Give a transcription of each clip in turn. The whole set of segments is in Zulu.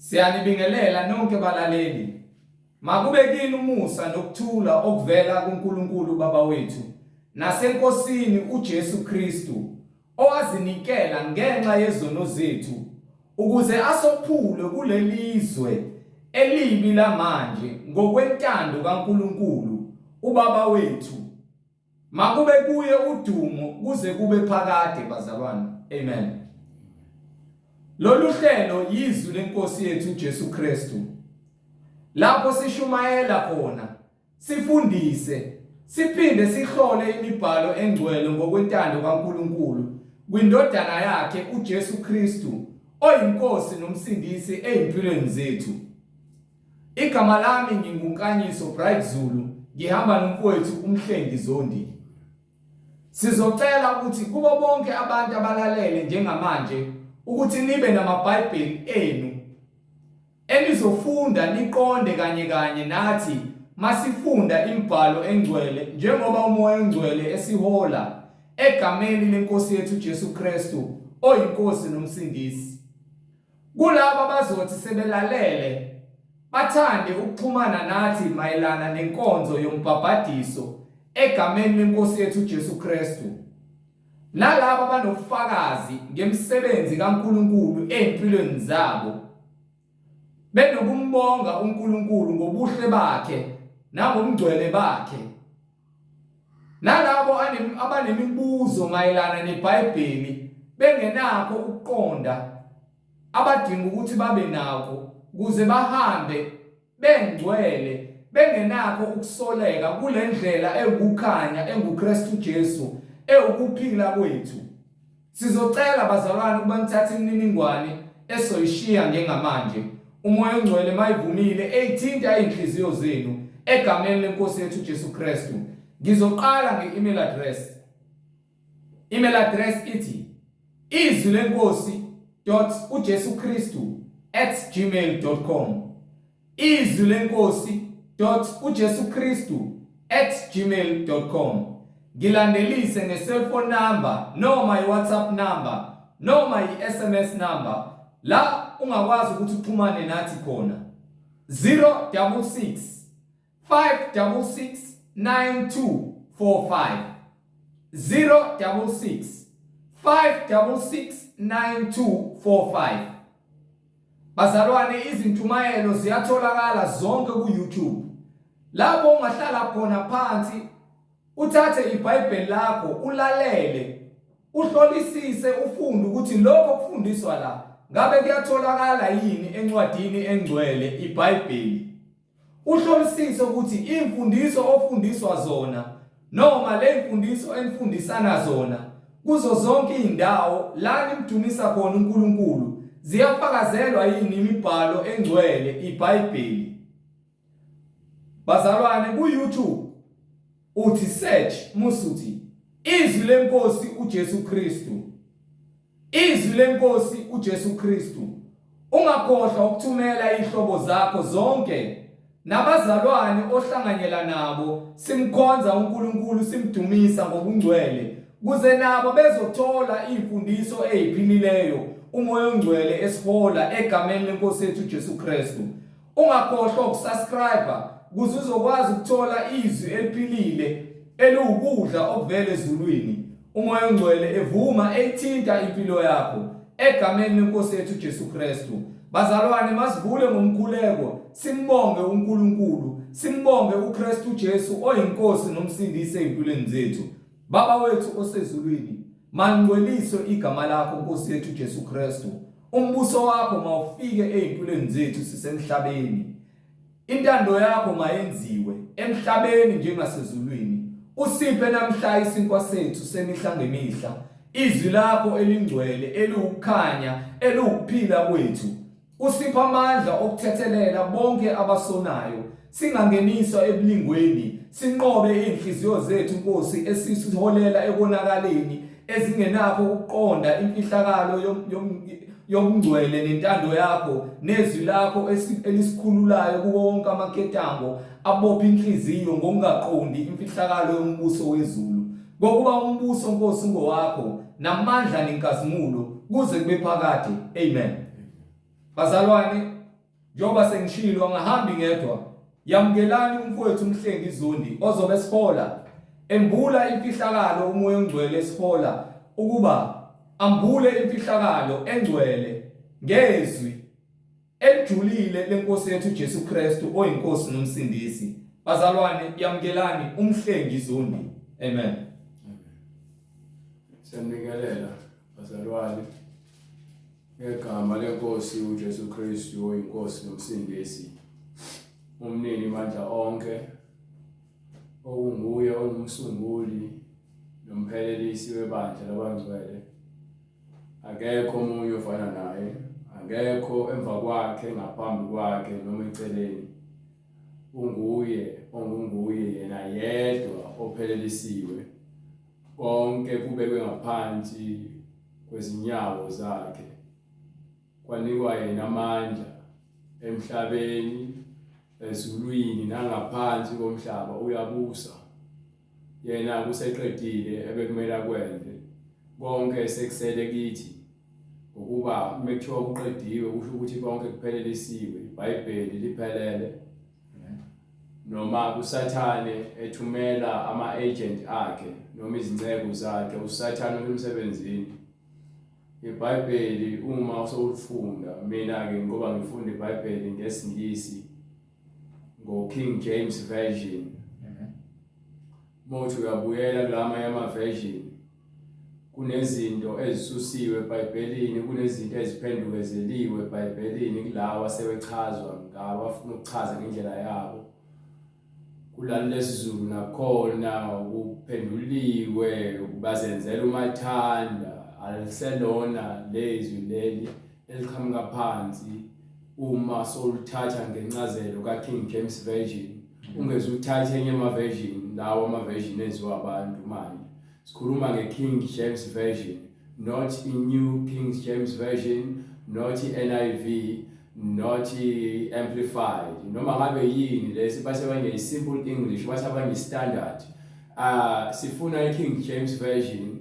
Siyanibingelela nonke balaleli. Makube kini umusa nokuthula okuvela kuNkulunkulu Baba wethu naseNkosini uJesu Kristu owazinikela ngenxa yezono zethu ukuze asophule kulelizwe elibi lamanje ngokwentando kaNkulunkulu uBaba wethu. Makube kuye udumo kuze kube phakade bazalwane. Amen. Lolu hlelo yizwi lenkosi yethu uJesu Kristu. Lapho sishumayela khona, sifundise, siphinde sihlole imibhalo engcwele ngokwentando kaNkulunkulu kwindodana yakhe uJesu Kristu oyinkosi nomsindisi ezimpilweni zethu. Igama lami nginguNkanyiso Bright Zulu, ngihamba nomfowethu uMhlengi Zondi. Sizocela ukuthi kubo bonke abantu abalalele njengamanje ukuthi nibe namaBhayibheli enu enizofunda niqonde kanye kanye nathi masifunda imibhalo engcwele njengoba uMoya oNgcwele esihola egameni lenkosi yethu Jesu Kristu oyiNkosi noMsindisi. Kulabo abazothi sebelalele bathande ukuxhumana nathi mayelana nenkonzo yombhabhadiso egameni leNkosi yethu uJesu Kristu. Nalabo abanobufakazi ngemisebenzi kaNkulunkulu ezimpilweni zabo benokumbonga uNkulunkulu ngobuhle bakhe nangobungcwele bakhe. Nalabo abanemibuzo mayelana neBhayibheli bengenakho ukuqonda abadinga ukuthi babe nakho ukuze bahambe bengcwele bengenakho ukusoleka kule ndlela ewukukhanya enguKristu Jesu ewukuphila kwethu. Sizocela bazalwane ukuba nithathe imininingwane esoyishiya njengamanje. UMoya oNgcwele mayivumile eyithinta izinhliziyo zenu egameni leNkosi yethu Jesu Kristu. Ngizoqala nge-email address. Email address ithi izwi lenkosi dot uJesu Kristu at gmail.com Izwi lenkosi dot uJesu Kristu at gmail dot com Ngilandelise nge-cellphone number noma i-WhatsApp number noma i-SMS number la ungakwazi ukuthi uxhumane nathi khona 066 566 9245 066 566 9245 Bazalwane izintshumayelo ziyatholakala zonke ku-YouTube. Lapho ungahlala khona phansi uthathe iBhayibheli lakho ulalele uhlolisise ufunde ukuthi lokho okufundiswa la ngabe kuyatholakala yini encwadini engcwele iBhayibheli. Uhlolisise ukuthi imfundiso ofundiswa zona noma le mfundiso enifundisana zona kuzo zonke izindawo la nimdumisa khona uNkulunkulu ziyafakazelwa yini imibhalo engcwele iBhayibheli. Bazalwane ku YouTube uthi search musuthi izwi lenkosi uJesu Kristu. Izwi leNkosi uJesu Kristu. Ungakhohlwa ukuthumela izihlobo zakho zonke nabazalwane ohlanganyela nabo simkhonza uNkulunkulu simdumisa ngobungcwele kuze nabo bezothola imfundiso eyiphilileyo uMoya oNgcwele esihola egameni lenkosi yethu uJesu Kristu. Ungakhohlwa ukusubscribe ukuze uzokwazi ukuthola izwi eliphilile eliwukudla okuvela ezulwini. UMoya oNgcwele evuma eyithinta impilo yakho egameni lenkosi yethu uJesu Kristu. Bazalwane masivule ngomkhuleko simbonge uNkulunkulu, simbonge uKristu Jesu oyinkosi nomsindisi ezimpilweni zethu. Baba wethu osezulwini, malingcweliswe igama lakho Nkosi yethu Jesu Kristu. Umbuso wakho mawufike ezimpilweni zethu sisemhlabeni. Intando yakho mayenziwe emhlabeni njengasezulwini. Usiphe namhla isinkwa sethu semihla ngemihla. Izwi lakho elingcwele eliwukukhanya eliwukuphila kwethu. Usipha amandla okuthethelela bonke abasonayo, singangeniswa ebulingweni, sinqobe izinhliziyo zethu, Nkosi, esisiholela ekonakaleni, ezingenakho ukuqonda imfihlakalo yobungcwele nentando yakho nezwi lakho elisikhululayo kuwo wonke amaketango abopha inhliziyo ngokungaqondi imfihlakalo yombuso wezulu. Ngokuba umbuso, Nkosi, ungowakho, namandla nenkazimulo kuze kube phakade. Amen. Bazalwane, Njengoba sengishilo angahambi ngedwa. Yamukelani umfowethu uMhlengi Zondi ozobe esihola embula imfihlakalo uMoya oNgcwele esihola ukuba ambule imfihlakalo engcwele ngezwi elijulile lenkosi yethu uJesu Kristu oyiNkosi noMsindisi. Bazalwane yamukelani uMhlengi Zondi. Amen. Siyanibingelela bazalwane ngegama lenkosi uJesu Kristu oyinkosi nomsindisi umnini mandla onke okunguye ongumsunguli nomphelelisi webandla labangcwele akekho omunye ofana naye akekho emva kwakhe ngaphambi kwakhe noma eceleni unguye ongunguye yena yedwa ophelelisiwe Konke kubekwe ngaphansi kwezinyawo zakhe, kwanikwa yena amandla emhlabeni, ezulwini nangaphansi komhlaba uyabusa. Yena kuseqedile ebekumele akwenze, konke sekusele kithi ngokuba uma kuthiwa kuqediwe kusho ukuthi konke kuphelelisiwe, iBhayibheli liphelele. Noma kuSathane ethumela ama-agent akhe noma izinceku zakhe, uSathane usemsebenzini. IBhayibheli uma usewulifunda, mina-ke ngoba ngifunda iBhayibheli ngesiNgisi ngo-King James Version. Uma uthi uyabuyela kula amanye ama-version kunezinto ezisusiwe eBhayibhelini, kunezinto eziphendukezeliwe eBhayibhelini kulawa sebechazwa ngabo afuna ukuchaza ngendlela yabo. Kulali lesiZulu nakhona kuphenduliwe bazenzela umathanda aliselona lezwi leli eliqhamuka phansi uma soluthatha ngencazelo ka-King James Version ungeze uthathe enye ama-version lawo ama-version enziwa abantu manje sikhuluma nge-King James Version not i-New King James Version not i-NIV not i-Amplified noma ngabe yini lesi bathi abanye i-simple English bathi abanye i-standard sifuna i-King James Version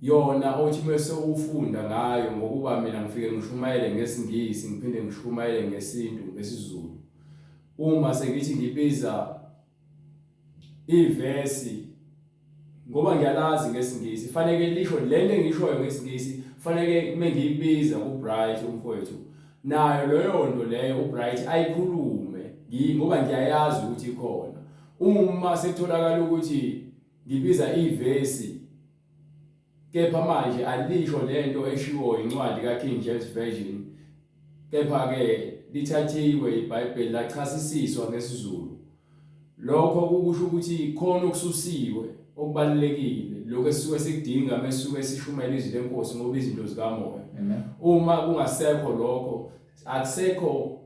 yona othi mese ufunda ngayo ngokuba mina ngifike ngishumayele ngesiNgisi ngiphinde ngishumayele ngesintu ngesiZulu uma sengithi ngibiza ivesi ngoba ngiyalazi ngesiNgisi faneke lisho lento engishoyo ngesiNgisi faneke mengiyibiza kuBright umfowethu nayo leyo nto leyo uBright ayikhulume ngoba ngiyayazi ukuthi ikhona uma sekutholakala ukuthi ngibiza ivesi Kepha manje alisho lento eshiwo incwadi kaKing James Version kepha-ke lithathiwe iBhayibheli lachasisiswa ngesiZulu. Lokho kukusho ukuthi khona okususiwe okubalulekile lokho esisuke sikudinga mesuke sishumayela izwi lenkosi ngoba izinto zikamoya. Uma kungasekho lokho akusekho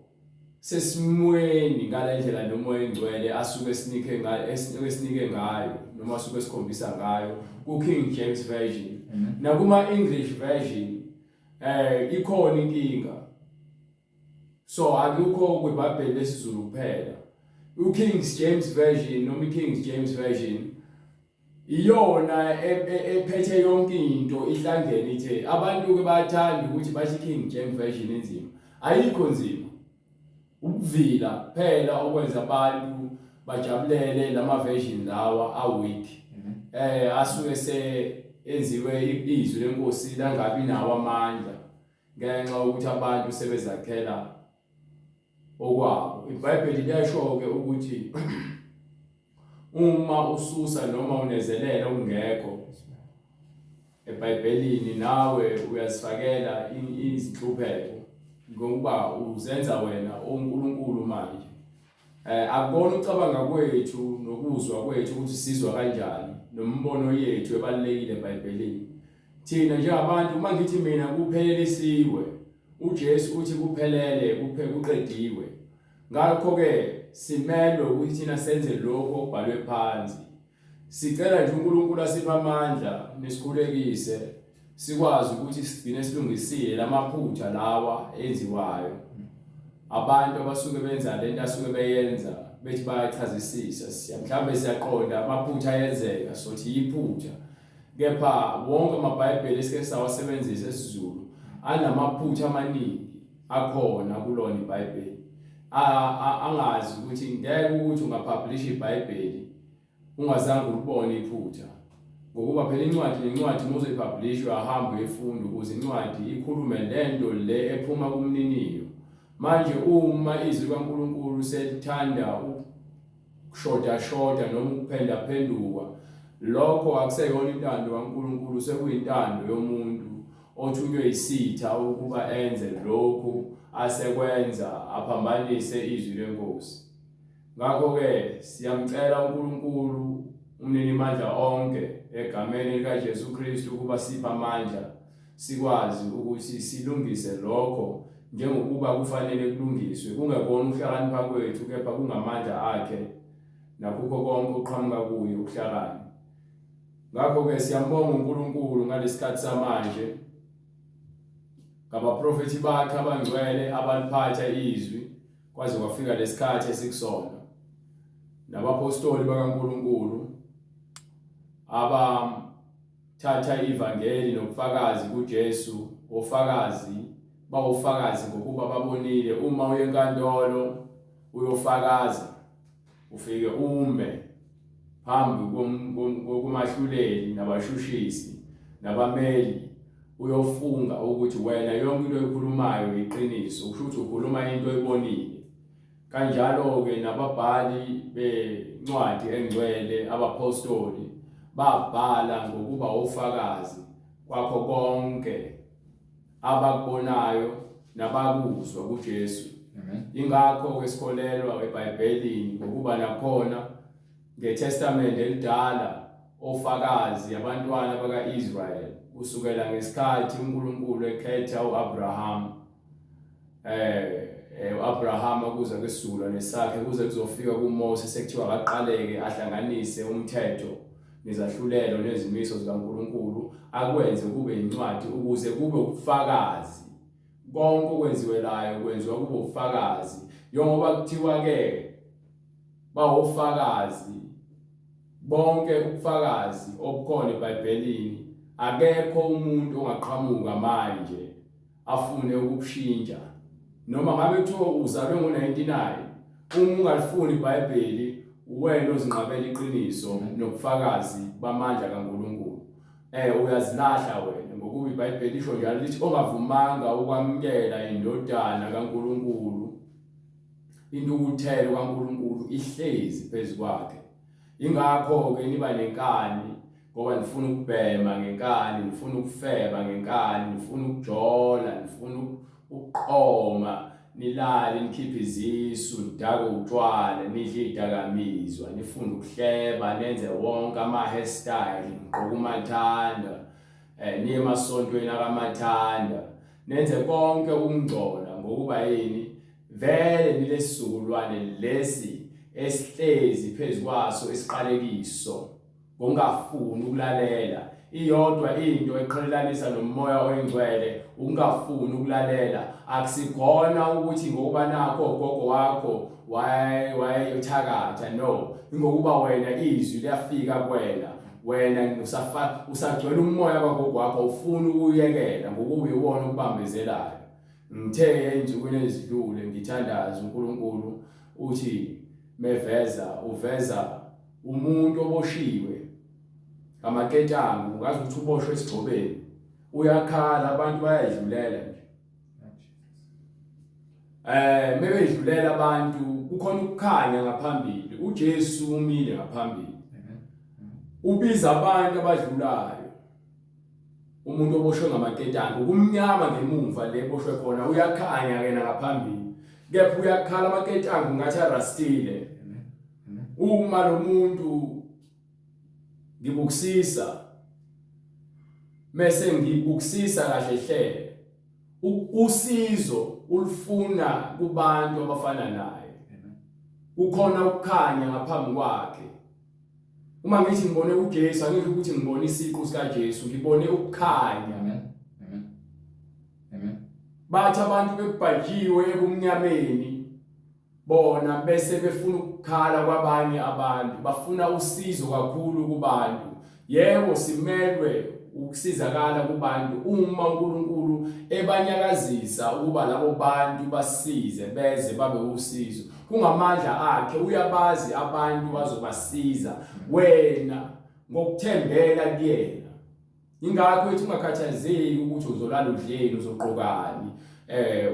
sesimweni ngalendlela noMoya oNgcwele asuke esinike ngayo esinike ngayo noma asuke esikhombisa ngayo ku King James Version nakuma English Version eh ikhona inkinga so akukho kwiBhayibheli lesiZulu kuphela uKing James Version noma iKing James Version iyona e, e, ephethe yonke into ihlangene ithe abantu ke bayathanda ukuthi bathi King James Version inzima ayikho nzima ubuvila phela okwenza abantu bajabulele lama version lawa a weak mhm. eh asuke se enziwe izwi lenkosi langabi nawo amandla ngenxa yokuthi abantu sebezakhela okwabo iBhayibheli liyasho ke ukuthi uma ususa noma unezelela okungekho eBhayibhelini nawe uyazifakela izinhlupheko ngokuba uzenza wena oNkulunkulu manje eh akubona ucabanga kwethu nokuzwa kwethu ukuthi sizwa kanjani nombono yethu ebalekile eBhayibhelini thina njengabantu uma ngithi mina kuphelelisiwe uJesu uthi kuphelele kuphe kuqediwe Ngakho-ke simelwe ukuthi thina senze lokhu okubhalwe phansi. Sicela nje uNkulunkulu asiphe amandla nisikhulekise sikwazi ukuthi sigcine silungisile lamaphutha lawa enziwayo. Abantu abasuke benza lento asuke beyenza bethi bayachazisisa siya mhlawumbe siyaqonda amaphutha ayenzeka sothi yiphutha kepha wonke amabhayibheli esike sawasebenzisa esiZulu anamaphutha amaningi akhona kulona iBhayibheli. Angazi ukuthi ngeke ukuthi ungapublish iBhayibheli ungazange ulibone iphutha ngokuba phela incwadi nencwadi uma uzoyipublish uyahamba uyifunda ukuze incwadi ikhulume lento le ephuma kumniniyo. Manje uma izwi likaNkulunkulu selithanda ukushoda shoda noma ukuphendaphenduka, lokho akuseyona intando kaNkulunkulu, sekuyintando yomuntu othunywe yisitha ukuba enze lokhu asekwenza aphambanise izwi leNkosi. Ngakho-ke siyamcela uNkulunkulu umninimandla onke egameni likaJesu Kristu ukuba siphe amandla sikwazi ukuthi silungise lokho njengokuba kufanele kulungiswe, kungekona ukuhlakanipha kwethu kepha kungamandla akhe nakukho konke okuqhamuka kuye ubuhlakani. Ngakho-ke siyambonga uNkulunkulu ngalesikhathi samanje ngabaprofethi bakhe abangcwele abaliphatha izwi kwaze kwafika lesikhathi esikusona, nabapostoli bakaNkulunkulu abathatha ivangeli nobufakazi kuJesu, ofakazi bawufakazi ngokuba babonile. Uma uye enkantolo uyofakaza, ufike ume phambi komahluleli nabashushisi nabameli, uyofunga ukuthi wena yonke into oyikhulumayo iqiniso, kusho ukuthi ukhuluma into oyibonile. Kanjalo-ke nababhali bencwadi engcwele, abaphostoli, babhala ngokuba ofakazi kwakho konke abakubonayo nabakuzwa kuJesu. Ingakho-ke sikholelwa eBhayibhelini ngokuba nakhona ngeTestamente elidala ofakazi abantwana baka-Israyeli kusukela ngesikhathi uNkulunkulu ekhetha u-Abraham uAbraham kuze kwesizukulwane sakhe kuze kuzofika kuMose, sekuthiwa akaqaleke ahlanganise umthetho nezahlulelo nezimiso zikaNkulunkulu, akwenze kube incwadi ukuze kube ubufakazi. Konke okwenziwelayo kwenziwa kube ubufakazi, njengoba kuthiwa ke bawofakazi bonke ubufakazi obukhona eBhayibhelini. Akekho umuntu ongaqhamuka manje afune ukubushintsha, noma ngabe kuthiwa uzalwe ngo-99. Uma ungalifuni iBhayibheli, uwena ozinqabela iqiniso nobufakazi bamandla kaNkulunkulu. Uyazilahla wena, ngokuba iBhayibheli lisho njalo, lithi ongavumanga ukwamukela indodana kaNkulunkulu, intukuthelo kaNkulunkulu ihlezi phezu kwakhe. Ingakho-ke niba nenkani, ngoba nifuna ukubhema ngenkani, nifuna ukufeba ngenkani, nifuna ukujola, nifuna ukuqoma, nilale nikhiphe izisu, nidake utshwala, nidle izidakamizwa, nifune ukuhleba, nenze wonke ama-hairstyle, nigqoke umathanda, niye emasontweni akamathanda, nenze konke ukungcola. Ngokuba yini? Vele nilesizukulwane lesi esihlezi phezu kwaso isiqalekiso ngokungafuni ukulalela. Iyodwa into eqhelelanisa nomoya oyingcwele, ukungafuni ukulalela. Akusikhona ukuthi ngokuba nakho ugogo wakho wayeyothakatha, no, ingokuba wena izwi liyafika kuwena, wena usagcwele umoya kagogo wakho, ufuna ukuyekela ngokuba iwona okubambezelayo. Ngithe ey'nsukwini ezidlule ngithandaza, uNkulunkulu uthi meveza uveza umuntu oboshiwe ngamaketangu, ngazi ukuthi uboshwe esigxobeni, uyakhala, abantu bayayidlulela nje. Mebedlulela abantu kukhona ukukhanya ngaphambili, uJesu umile ngaphambili, ubiza abantu abadlulayo. Umuntu oboshwe ngamaketango, kumnyama ngemumva le boshwe khona, uyakhanya ke ngaphambili, kepha uyakhala, amaketango ngathi arastile. Uma lo muntu ngibukusisa, mese ngibukusisa kahle hle, usizo ulufuna kubantu abafana naye, kukhona ukukhanya ngaphambi kwakhe. Uma ngithi ngibone uJesu, angisho ukuthi ngibone isiqu sikaJesu, ngibone ukukhanya. Amen. Amen. Amen. Bathi abantu bebhajiwe ebumnyameni, bona bese befuna ukukhala kwabanye abantu, bafuna usizo kakhulu kubantu. Yebo, simelwe ukusizakala kubantu uma uNkulunkulu uNkulunkulu ebanyakazisa ukuba labo bantu basize beze babe usizo. Kungamandla akhe uyabazi abantu azobasiza wena ngokuthembela kuyena. Ingakho ethi ungakhathazeki ukuthi uzolala udleni uzogqokani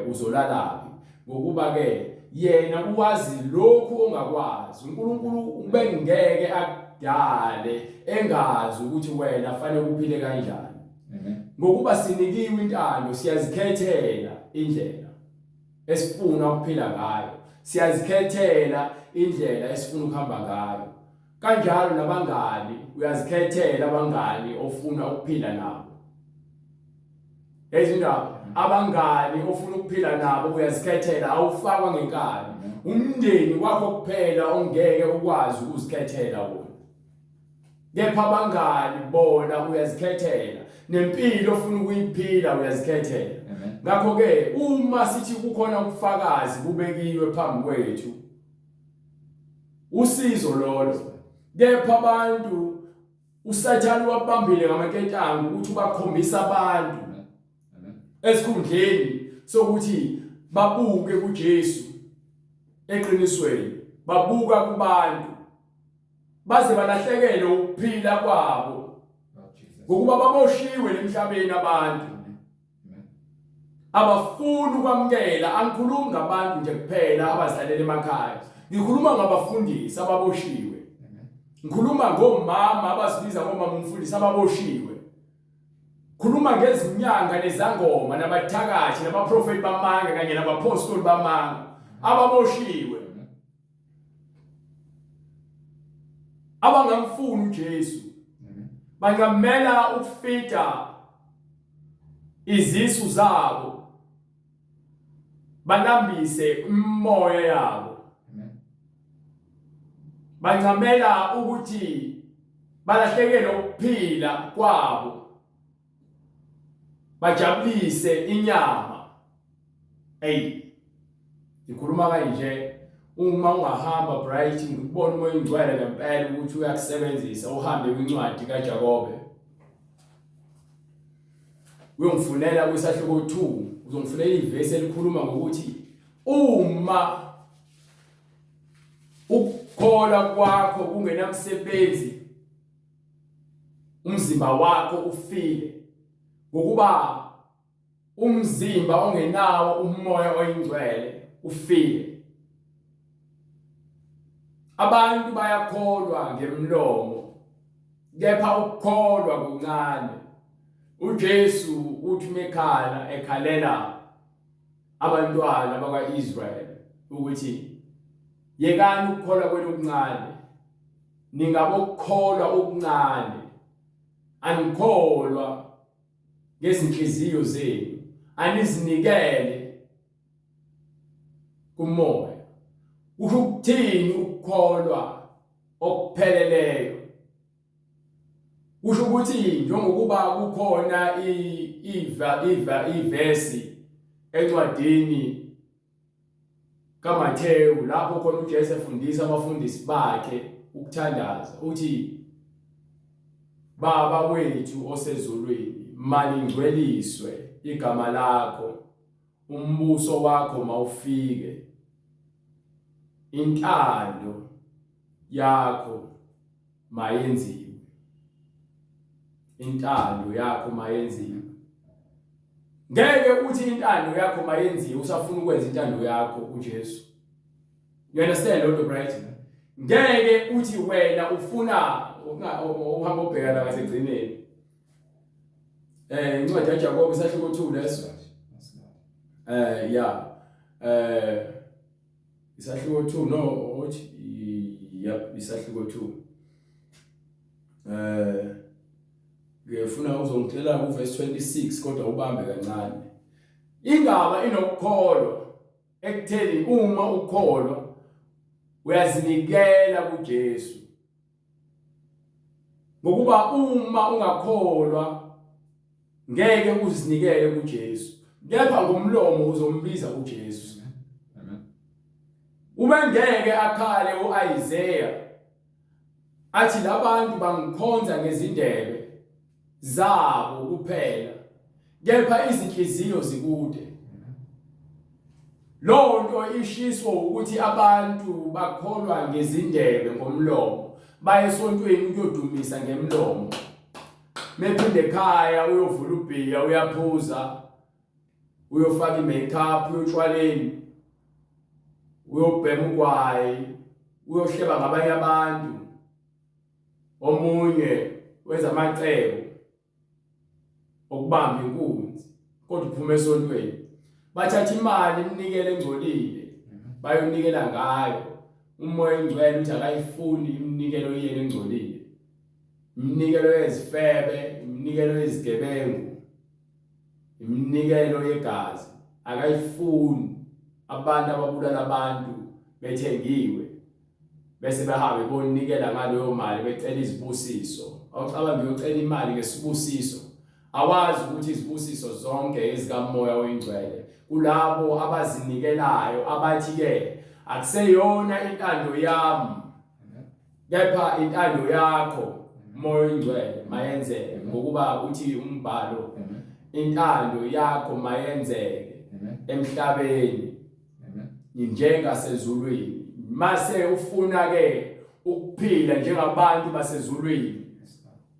uzolalaphi ngokuba ke yena uwazi lokhu ongakwazi. uNkulunkulu ubengeke akudale engazi ukuthi wena fanele uphile kanjani. Ngokuba sinikiwe intando siyazikhethela indlela esifuna ukuphila ngayo. Siyazikhethela indlela esifuna ukuhamba ngayo. Kanjalo nabangani uyazikhethela abangani ofuna ukuphila nabo. Ezindaba abangani ofuna ukuphila nabo uyazikhethela awufakwa ngenkani. Umndeni wakho kuphela ongeke ukwazi ukuzikhethela wona. Kepha abangani bona uyazikhethela nempilo ofuna ukuyiphila uyazikhethela. Ngakho ke uma sithi kukhona ubufakazi bubekiwe phambi kwethu usizo lolo kepha abantu uSathane wabambile ngamaketanga ukuthi ubakhombisa abantu esikhundleni sokuthi babuke kuJesu eqinisweni babuka kubantu baze balahlekelwe ukuphila kwabo ngokuba baboshiwe emhlabeni abantu abafuni ukwamukela. Angikhulumi ngabantu nje kuphela abazihlalela emakhaya, ngikhuluma ngabafundisi ababoshiwe, ngikhuluma ngomama abazibiza ngomama umfundisi ababoshiwe, khuluma ngezinyanga nezangoma nabathakathi nabaprofeti bamanga kanye nabapostoli bamanga ababoshiwe abangamfuni uJesu bangamela ukufida izisu zabo balambise imimoya yabo bancamela ukuthi balahlekelwe ukuphila kwabo bajabulise inyama. Ey, ngikhuluma kanje uma ungahamba Bright ngikubona umoya ingcwele ngempela ukuthi uyakusebenzisa uhambe kwincwadi kaJakobe uyongifunela kwisahluko 2 uzongifunela ivesi elikhuluma ngokuthi uma ukukholwa kwakho kungenamsebenzi umzimba wakho ufile ngokuba umzimba ongenawo umoya oyingcwele ufile. Abantu bayakholwa ngemlomo kepha ukukholwa kuncane. uJesu uthi mekhala ekhalela abantwana bakwaIsrael ukuthi yekani ukukholwa kwenu okuncane, ningabokukholwa okuncane, anikholwa ngezinhliziyo zenu, anizinikele kumoya. Kusho ukuthini ukukholwa okupheleleyo? Kusho ukuthi njengokuba kukhona iva iva ivesi encwadini kaMathewu lapho khona uJesu efundisa abafundisi bakhe ukuthandaza uthi Baba wethu osezulwini malingcweliswe igama lakho umbuso wakho mawufike intando yakho mayenziwe intando yakho mayenziwe. Ngeke uthi intando yakho mayenziwe usafuna ukwenza intando yakho uJesu. You understand loo nto right? Ngeke uthi wena ufuna uhamba ubheka la ngasegcineni. Incwadi kaJakobe isahluko 2 leso. Yeah. Isahluko 2 no uthi yep isahluko 2. Ngifuna uzongitshela ku verse 26 kodwa ubambe kancane. Indaba inokukholwa ekutheni uma ukholwa uyazinikela kuJesu. Ngokuba uma ungakholwa ngeke uzinikele kuJesu. Kepha ngomlomo uzombiza uJesu. Amen. Ubengeke akhale uIsaiah athi labantu bangikhonza ngezindebe zabo kuphela. Kepha izinhliziyo zikude. Lo nto ishiswa ukuthi abantu bakholwa ngezindebe ngomlomo, baye esontweni ukuyodumisa ngemlomo. Mephinde ekhaya uyovula ubhiya uyaphuza, uyofaka i-makeup, uyotshwaleni, uyobhema ugwayi, uyohleba ngabanye abantu. Omunye wenza amacebo okubamba inkunzi kodwa uphuma esontweni bathatha imali iminikelo engcolile bayonikela ngayo umoya ongcwele uthi akayifuni iminikelo yenu engcolile iminikelo yezifebe iminikelo yezigebengu iminikelo yegazi akayifuni abantu ababulala abantu bethengiwe bese behambe bonikela ngaleyo mali becela izibusiso awucabangi uyocela imali ngesibusiso awazi ukuthi izibusiso zonke ezikamoya oyingcwele kulabo abazinikelayo abathi ke akuseyona intando yami kepha intando yakho moya oyingcwele mayenzeke ngokuba uthi umbhalo intando yakho mayenzeke emhlabeni njengasezulwini mase ufuna ke ukuphila njengabantu basezulwini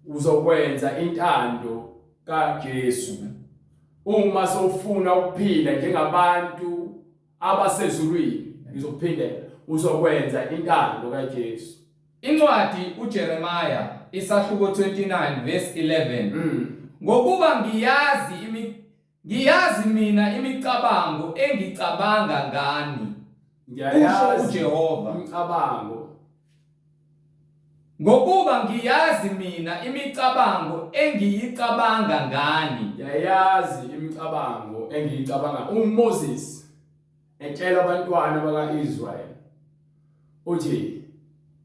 uzokwenza intando kaJesu uma sofuna ukuphila njengabantu abasezulwini ngizokuphindela uzokwenza intando kaJesu Incwadi uJeremiah isahluko 29 verse 11 Ngokuba ngiyazi imi Ngiyazi mina imicabango engicabanga ngani, kusho Ngiyayazi uJehova. imicabango. Ngokuba ngiyazi mina imicabango engiyicabanga ngani. Ngiyayazi imicabango engiyicabanga. UMoses etshela abantwana baka-Israyeli uthi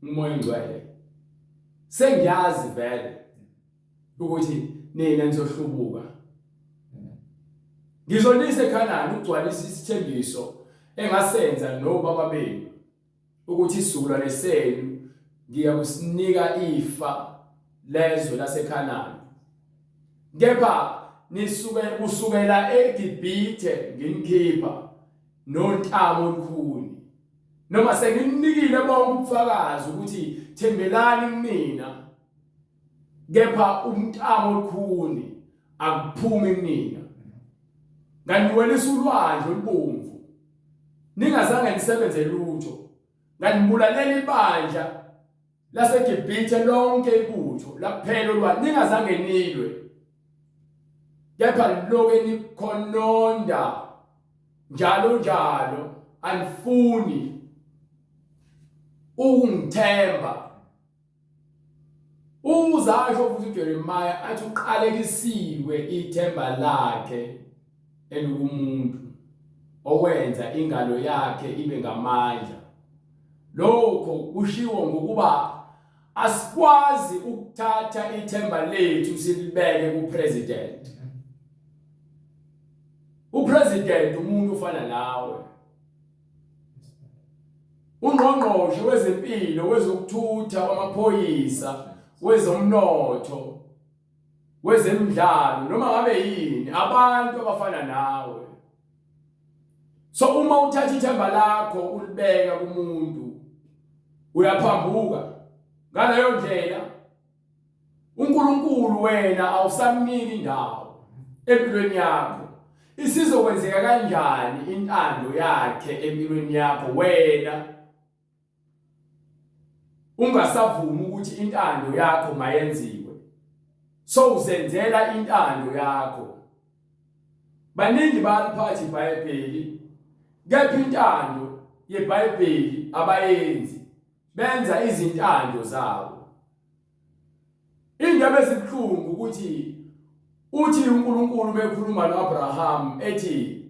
uMoya oNgcwele sengiyazi vele ukuthi nina nizohlubuka ngizonisa eKhanani ukugcwalisa isithembiso engasenza nobaba benu ukuthi isizukulwane senu ngiyakusinika ifa lezwe laseKhanani kepha nisuke kusukela eGibhithe nginikhipha nontamo olukhuni noma sengininikile bonke ubufakazi ukuthi thembelani kumina kepha umntamo olukhuni akuphumi kunina nganiwelisa ulwandle olubomvu ningazange nisebenze lutho nganibulalela ibandla laseGibhithe lonke ibutho laphela olwandle ningazange nilwe kepha niloke nikhononda njalo njalo anifuni ukungithemba Uzasho futhi uJeremiah athi uqalekisiwe ithemba lakhe elikumuntu owenza ingalo yakhe ibe ngamandla. Lokho kushiwo ngokuba asikwazi ukuthatha ithemba lethu silibeke kupresident. Upresident umuntu ofana nawe. Ungqongqoshe wezempilo, wezokuthutha, wamaphoyisa, wezomnotho, wezemidlalo noma ngabe yini abantu abafana nawe. So uma uthatha ithemba lakho ulibeka kumuntu uyaphambuka ngaleyo ndlela uNkulunkulu wena awusamniki indawo empilweni yakho isizokwenzeka kanjani intando yakhe empilweni yakho wena ungasavumi ukuthi intando yakho mayenziwe so uzenzela intando yakho baningi bayaliphatha iBhayibheli kepha intando yeBhayibheli abayenzi benza izintando zabo Indaba ezibuhlungu ukuthi uthi uNkulunkulu bekhuluma noAbraham ethi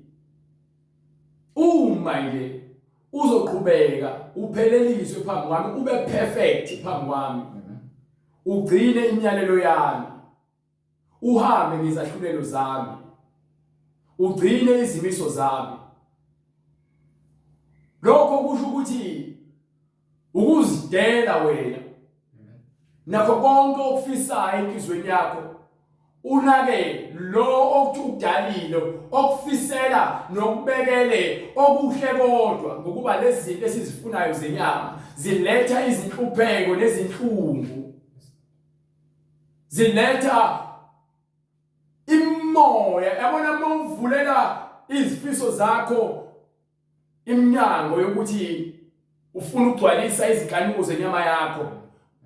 uma nje uzoqhubeka upheleliswe phambi kwami ube perfect phambi kwami ugcine imiyalelo yami uhambe ngezahlulelo zami ugcine izimiso zami lokho kusho ukuthi ukuzidela wena nakho konke okufisayo enhlizweni yakho Unake lo okuthi udalile okufisela nokubekele okuhle kodwa ngokuba lezi zinto esizifunayo zenyama ziletha izinhlupheko nezinhlungu ziletha imoya yabona uma uvulela izifiso zakho iminyango yokuthi ufuna ukugcwalisa izinkanuko zenyama yakho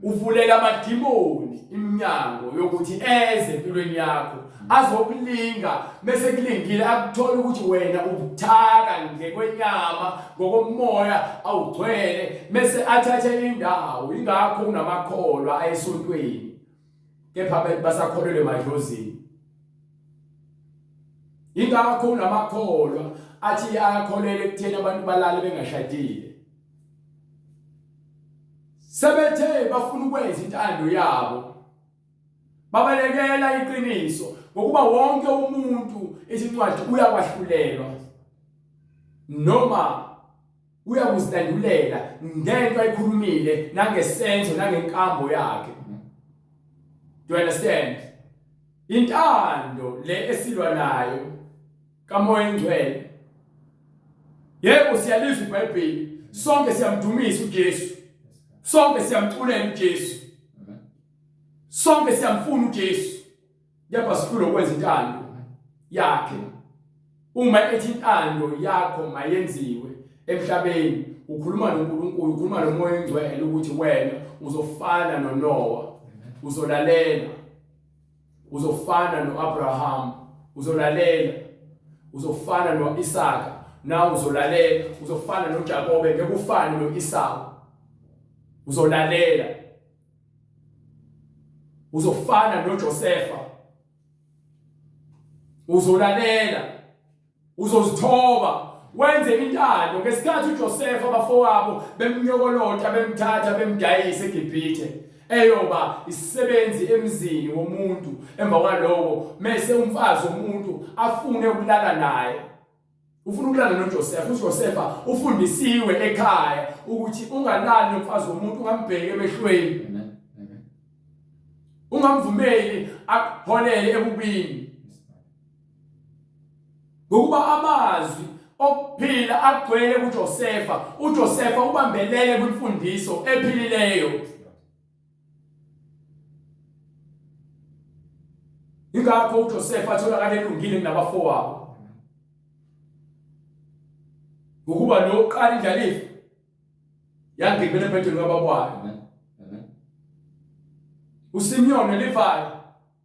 uvulela amadimoni iminyango yokuthi eze empilweni yakho azokulinga bese kulingile akuthola ukuthi wena ubuthaka ngekwenyama ngokomoya awugcwele bese athathe indawo ingakho kunamakholwa ayesontweni kepha basakholelwe emadlozini Ingakho unamakholwa athi ayakholelwa ekutheni abantu balale bengashadile. Sebethe bafuna ukwenza intando yabo. Babalekela iqiniso ngokuba wonke umuntu isincwadi uyakwahlulelwa noma uyakuzilandulela ngento ayikhulumile nangesenzo nangenkambo yakhe. Do you understand? Intando le esilwa nayo kaMoya Engcwele. Yebo siyalizwa iBhayibheli. Sonke siyamdumisa uJesu. Sonke siyamculela uJesu. Sonke siyamfuna uJesu. Kepha sihlulwe ukwenza intando yakhe. Uma ethi intando yakho mayenziwe emhlabeni, ukhuluma noNkulunkulu, ukhuluma noMoya Engcwele ukuthi wena uzofana noNowa, uzolalela. Uzofana noAbraham, uzolalela. Uzofana noIsaka, nawe uzolalela. Uzofana noJakobe, ngeke ufane noEsawu. Uzolalela. Uzofana noJosefa. Uzolalela. Uzozithoba wenze intando ngesikhathi uJosefa abafowabo bemnyokolota bemthatha bemdayisa eGibhithe eyoba isisebenzi emzini womuntu emva kwaloko mese umfazi womuntu afune ukulala naye ufuna ukulala noJosefa uJosefa ufundisiwe ekhaya ukuthi ungalali nomfazi womuntu ungambheki emehlweni ungamvumeli akuholele ebubini Ngokuba amazwi okuphila agcwele kuJosefa, uJosefa ubambelele kwimfundiso ephilileyo. Ingakho uJosefa atholakala elungile kunabafowabo. Ngokuba lo oqala indlalifa yangibela embhedeni kababa wayo. USimeon noLevi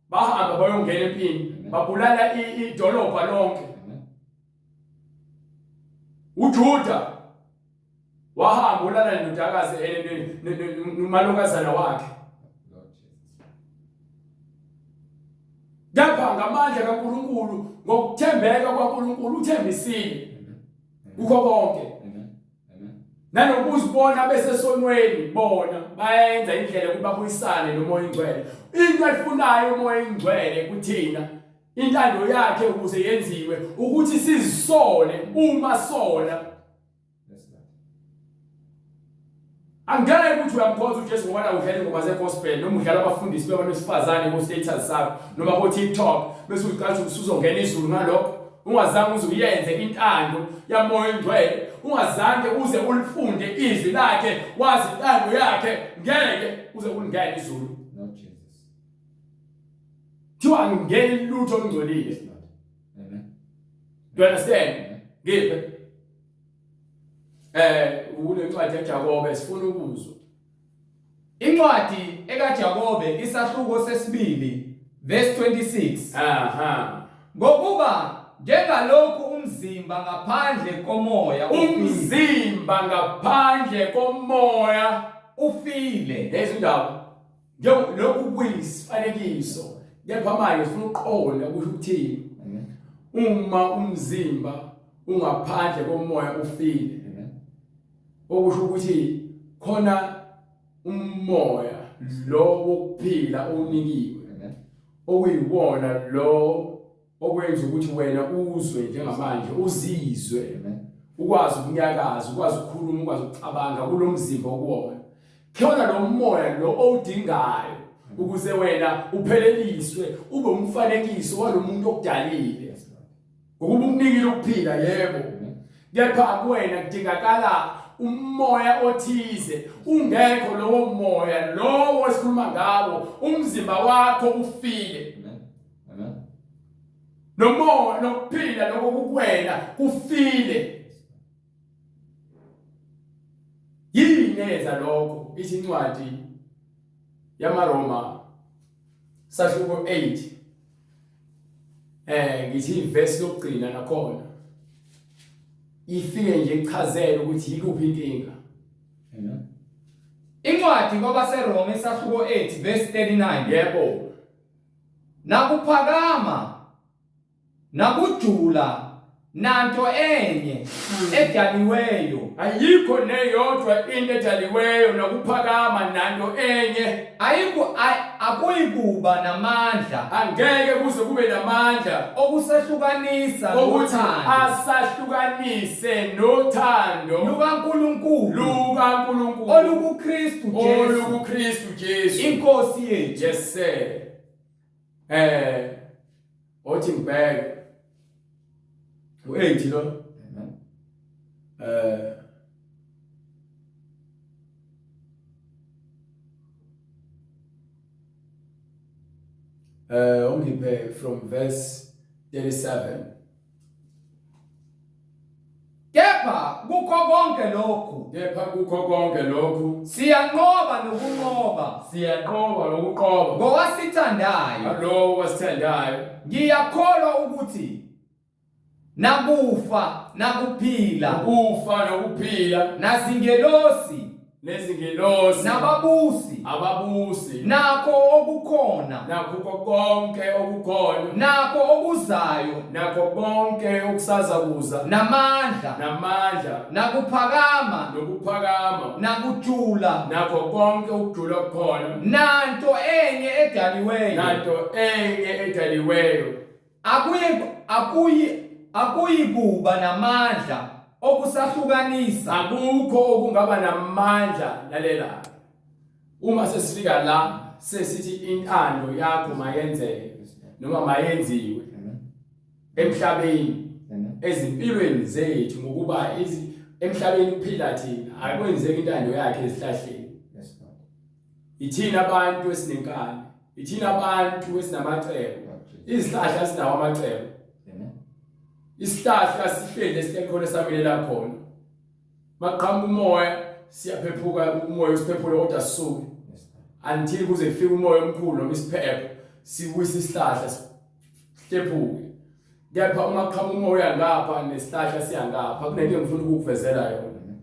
bahamba bayongena empini babulala idolobha lonke uJuda wahamba ulala nendodakazi nomalokazana wakhe kepha ngamandla kaNkuluNkulu ngokuthembeka kwaNkuluNkulu uthembisile kukho konke nanokuzibona besesonweni bona bayenza indlela yokuthi babuyisane nomoya ingcwele into ayifunayo umoya ingcwele kuthina intando yakhe ukuze yenziwe ukuthi sizisole uma sona angeke ukuthi uyamkhonza uJesu ngoba na udlala ingoma zegospel noma udlala abafundisi bebantu besifazane ku status sakho noma ku TikTok bese uzicathi usuzongena izulu ngalokho ungazange uze uyenze intando yamoya oyingcwele ungazange uze ulifunde izwi lakhe wazi intando yakhe ngeke uze ulingene izulu thiwa angingeni lutho olungcolile Amen. Do you understand? Ngiphe. Eh ulencwadi yaJakobe sifuna ukuzwa. Incwadi ekaJakobe isahluko sesibili verse 26. Aha. Ngokuba njengalokhu umzimba ngaphandle komoya ufile. Umzimba ngaphandle komoya ufile. Lezi ndaba lokhu kuyisifanekiso kepha manje ufuna ukuqonda kusho ukuthini. Uma umzimba ungaphandle komoya ufile. Okusho ukuthi khona umoya lo wokuphila owunikiwe okuyiwona lo okwenza ukuthi wena uzwe njengamanje uzizwe ukwazi ukunyakaza ukwazi ukukhuluma ukwazi ukucabanga kulomzimba okuwona khona lo moya lo owudingayo. Ukuze wena upheleliswe ube umfanekiso walomuntu okudalile. Ngokuba ukunikile ukuphila yebo. Kepha kuwena kudingakala umoya othize ungekho lowo moya lowo esikhuluma ngawo umzimba wakho ufile. Amen. Nomoya nokuphila lokho kukuwena kufile. Yini eyenza lokho? Ithi incwadi yamaRoma sahluko 8 ngithi ivesi lokugcina nakhona ifike nje ichazele ukuthi yikuphi inkinga. Amen. Incwadi kwabaseRoma isahluko 8 verse 39. Yebo. Nakuphakama nakujula nanto enye edaliweyo Ayikho neyodwa into edaliweyo nokuphakama nanto enye ayikho akuyikuba namandla angeke kuze kube namandla okusehlukanisa ukuthi nothando asahlukanise nothando lukaNkulunkulu lukaNkulunkulu olukuKristu Jesu olukuKristu Jesu inkosi yethu. Yes sir. Othi ngibheke u8 lo. Amen. Ungiphe from verse 37. Kepha kukho konke lokhu, Kepha kukho konke lokhu siyanqoba nokunqoba siyanqoba nokunqoba ngowasithandayo. Ngalowo wasithandayo. Ngiyakholwa ukuthi nakufa nakuphila, Ukufa nokuphila, nazingelosi nezingelosi, nababusi, ababusi, nakho okukhona, nakho konke okukhona, nakho okuzayo, nakho konke okusaza kuza, namandla, namandla, nakuphakama, nokuphakama, nakujula, nakho konke ukujula okukhona, nanto enye edaliweyo, nanto enye edaliweyo, akuyi akuyi akuyikuba namandla okusahlukanisa, akukho okungaba namandla. Lalela, uma sesifika la sesithi intando yakho mayenzeke noma mayenziwe emhlabeni ezimpilweni zethu, ngokuba emhlabeni kuphila thina, akwenzeki intando yakhe ezihlahleni. Ithina abantu esinenkani, ithina abantu esinamacebo. Izihlahla sinawo amacebo. Isihlahla sihleli esihleli khona esamilela khona. Maqhamuka umoya siyaphephuka, umoya usiphephule kodwa sisuke until kuze kufike umoya omkhulu noma isiphepho siwisa isihlahla sihlephuke. Kepha uma kuqhamuka umoya ngapha nesihlahla siyangapha, kunento engifuna ukukuvezela yona.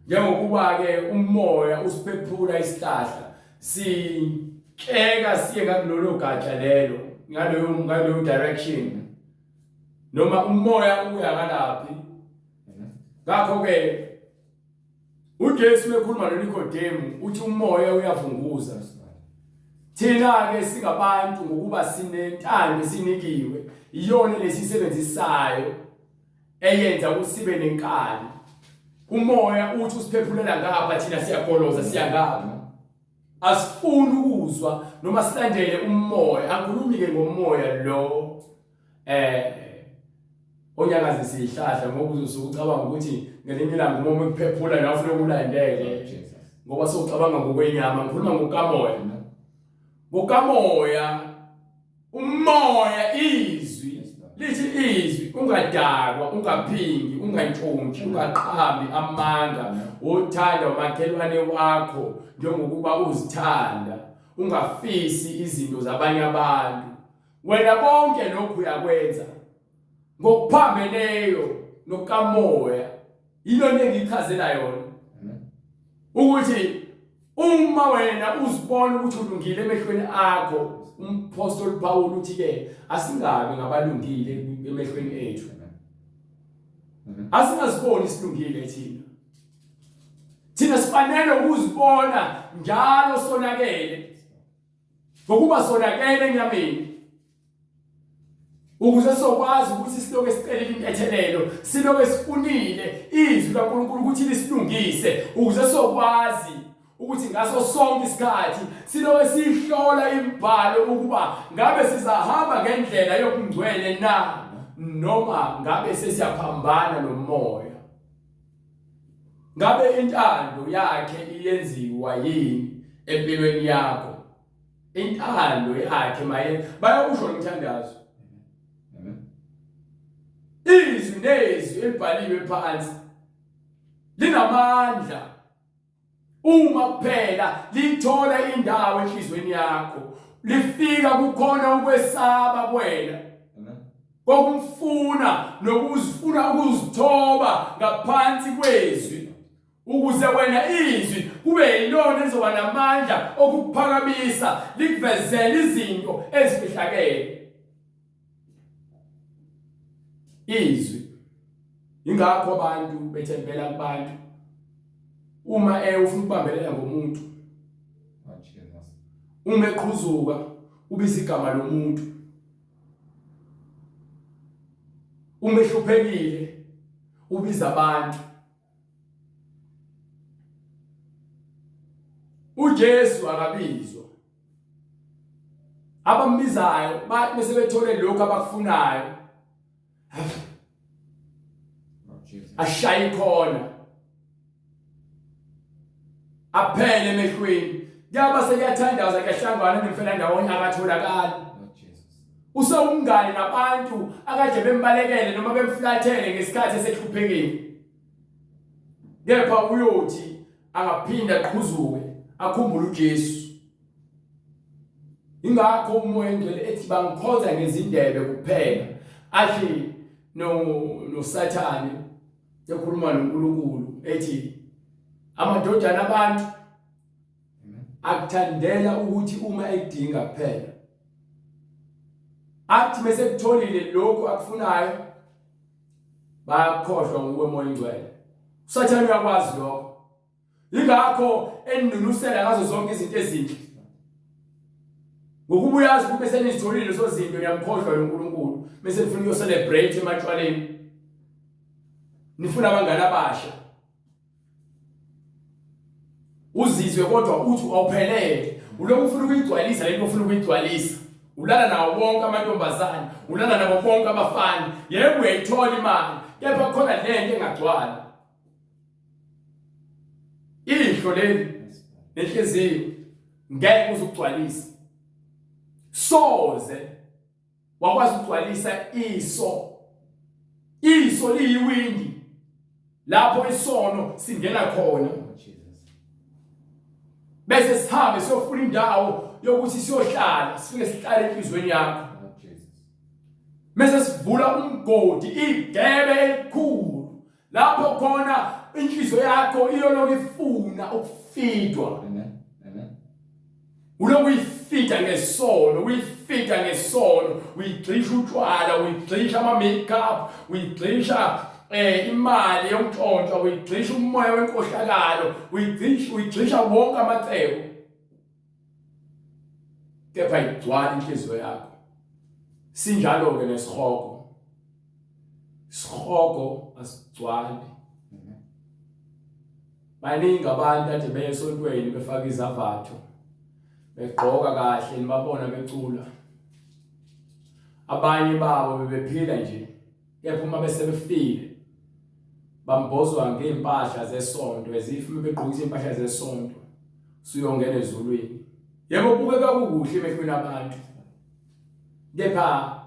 Njengokuba-ke umoya usiphephula isihlahla sihleka siye ngakulolo gatsha lelo ngaleyo direction, noma umoya uya ngalaphi. Ngakho-ke uJesu ekhuluma noNikodemu uthi umoya uyavunguza. Thina-ke singabantu ngokuba sinentando esinikiwe, iyona lesisebenzisayo eyenza ukuthi sibe nenkani. Umoya uthi usiphephulela ngapha, thina siyagoloza siya ngapha. Asifuni ukuzwa noma silandele umoya. Angikhulumi-ke ngomoya lo onyakaza isihlahla, ngoba uzosuke ucabanga ukuthi ngelinye ilanga uma ukuphephula nawe ufuna ukulandele, ngoba sowucabanga ngokwenyama. Ngikhuluma ngokukamoya, ngokamoya, umoya, izwi lithi izwi, ungadakwa, ungaphingi, ungantshontshi, ungaqambi amanga, uthanda umakhelwane wakho njengokuba uzithanda, ungafisi izinto zabanye abantu. Wena konke lokhu uyakwenza ngokuphambeneyo nokamoya. Yilo engiyichazela yona ukuthi uma wena uzibona ukuthi ulungile emehlweni akho, umpostoli Paul uthi ke asingabi ngabalungile emehlweni ethu, asingaziboni silungile thina. Thina sifanele ukuzibona njalo sonakele, ngokuba sonakele enyameni, ukuze sokwazi ukuthi siloke sicelile intethelelo, siloke sifunile izwi kaNkulunkulu ukuthi lisilungise, ukuze sokwazi ukuthi ngaso sonke isikhathi siloke sihlola imibhalo ukuba ngabe sizahamba ngendlela yobungcwele na noma ngabe sesiyaphambana nomoya. Ngabe intando yakhe iyenziwa yini empilweni yakho? Intando yakhe maye bayakusho lomthandazo. Izwi nezwi elibhaliwe phansi linamandla uma kuphela lithola indawo enhlizweni yakho lifika kukhona ukwesaba kuwena kokumfuna nokuzifuna ukuzithoba ngaphansi kwezwi ukuze wena izwi kube yilona elizoba namandla okukuphakamisa likuvezele izinto ezifihlakele izwi ingakho abantu bethembela kubantu uma eh ufuna ukubambelela ngomuntu uma eqhuzuka ubiza igama lomuntu uma ehluphekile ubiza abantu uJesu akabizwa abambizayo bathi bese bethole lokho abakufunayo ashaye ikhona aphele emehlweni kuyaba sekuyathandaza kuyahlangana nemfela ndawonye akatholakali usewumngani nabantu akade bembalekele noma bemflathele ngesikhathi esehluphekile kepha uyothi angaphinda aqhuzuke akhumbule uJesu ingakho umoya engcwele ethi bangikhonza ngezindebe kuphela athi no noSathane ekhuluma noNkulunkulu ethi amadodana abantu akuthandela ukuthi uma edinga kuphela athi mese kutholile lokhu akufunayo bayakhohlwa nguwe moya ingcwele usathane uyakwazi lokho Yingakho enunusela ngazo zonke izinto ezinhle. Ngokuba uyazi ukuthi bese nizitholile lezo zinto niyamkhohlwa lo Nkulunkulu bese nifuna ukuyo celebrate ematshwaleni. Nifuna abangani abasha. Uzizwe kodwa uthi awuphelele. Ulokhu ufuna ukuyigcwalisa lento ufuna ukuyigcwalisa. Ulala nawo wonke amantombazane, ulala nabo bonke abafana. Yebo uyayithola imali, kepha khona lento engagcwali. Ihlo leli nenhliziyo ngeke uzugcwalise. Soze wakwazi ukugcwalisa iso. Iso liyiwindi lapho isono singena khona. Bese sihambe siyofuna indawo yokuthi siyohlala, sifike sihlale enhlizweni yakho. Mese sivula umgodi igebe elikhulu lapho khona inhliziyo yakho iyoloku ifuna ukufidwa Amen. Amen. uloku uyifida ngesono uyifida ngesono uyigxisha utshwala uyigxisha ama-makeup uyigxisha eh imali yokuntshontshwa uyigxisha umoya wenkohlakalo uyigxisha uyigxisha wonke amacebo kepha igcwala inhliziyo yakho sinjalo ke nesihogo Isihogo asigcwali. Baningi abantu ade beye esontweni befaka izavatho begqoka kahle nibabona becula. Abanye babo bebephila nje kepha uma bese befile bambozwa ngey'mpahla zesonto as if uma begqokisa iy'mpahla zesonto usuyongena ezulwini. Yebo kubukeka kukuhle emehlweni abantu kepha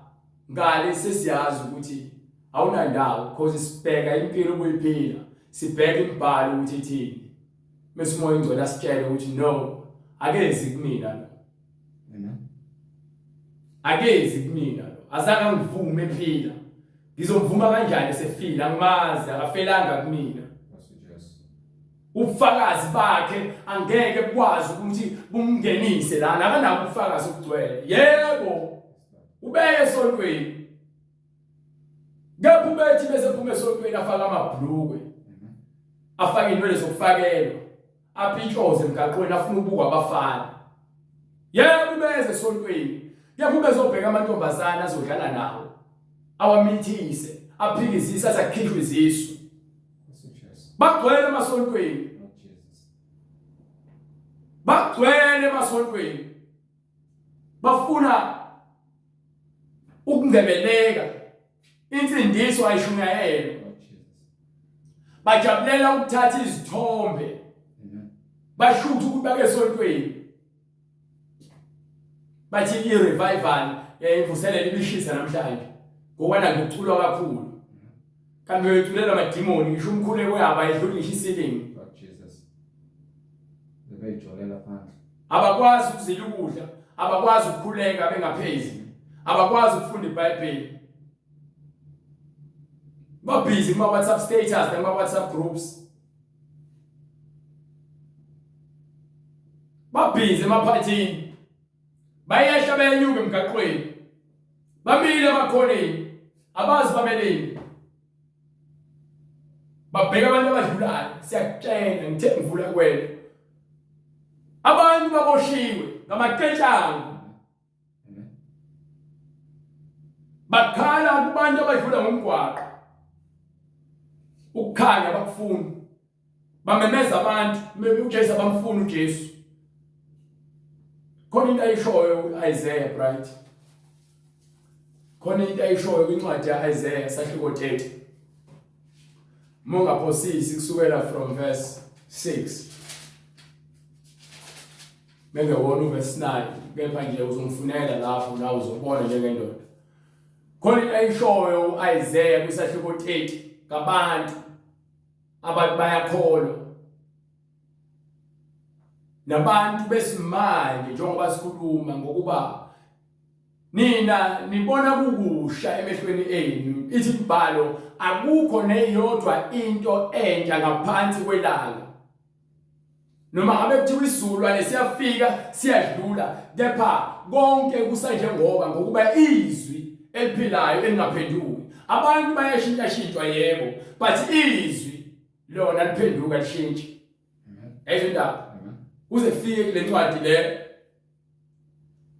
Ngale sesiyazi ukuthi awunandawo cause sibheka impilo obuyiphila sibheka imibhalo ukuthi ithini mese umoya ingcwele asitshele ukuthi no akezi kumina lo Amen. Akezi kumina lo azange angivume ephila ngizomvuma kanjani esefile angimazi akafelanga kumina ubufakazi bakhe angeke bukwazi ukuthi bumngenise lana akanabo ubufakazi obugcwele yebo Ubeye esontweni. Kepha ubethi bese phuma esontweni afaka amabhlukwe. Afake inwele zokufakelwa. Apitshoze emgaqweni afuna ukubukwa abafana. Yebo ubeze esontweni. Kepha ubezobheka amantombazana azodlala nawo. Awamithise, aphikizise aze akhishwe izisu. Bagcwele emasontweni. Bagcwele emasontweni. Bafuna ukungcebeleka. Insindiso ayishunyayelwa. Bajabulela ukuthatha izithombe. Bashutha ukuthi bake esontweni. Bathi i-revival imvuselelo ibishisa namhlanje. Ngokwana kuculwa kakhulu. Kanti bebeculela amadimoni ngisho umkhuleko yabo ayidluli ngisho isilingi. Bebeyijolela phandle. Abakwazi ukuzila ukudla, abakwazi ukukhuleka bengaphezi, abakwazi ukufunda iBhayibheli. Babhizi kuma WhatsApp status nakuma WhatsApp groups. Babhizi emaphathini. Bayehla bayenyuka emgaqweni. Bamile emakhoneni. Abazi bameleni. Babheka abantu abadlulayo. Siyakutshela ngithe ngivula kwena. Abantu baboshiwe ngamaqetshana. Bakhala kubantu abadlula ngomgwaqo. Ukukhanya bakufuni. Bamemeza abantu, uJesu abamfuni uJesu. Khona into ayishoyo uIsaiah Bright. Khona into ayishoyo kwincwadi kaIsaiah sahluko 30. Mungaphosisi kusukela from verse 6. Mengewona uverse 9 kepha nje uzongifunela lapho la uzobona njengendoda. Khona into ayishoyo uIsaiah kwisahluko 30 ngabantu abantu bayakholwa nabantu besimanje njengoba sikhuluma ngokuba nina nibona kukusha emehlweni enu ithi imibhalo akukho neyodwa into entsha ngaphansi kwelanga noma ngabe kuthiwa isizukulwane siyafika siyadlula kepha konke kusanjengoba ngokuba izwi eliphilayo elingaphenduki abantu bayashintshashintshwa yebo but izwi lona liphenduka lishintshe ayizwe indaba kuze kufike kule ncwadi le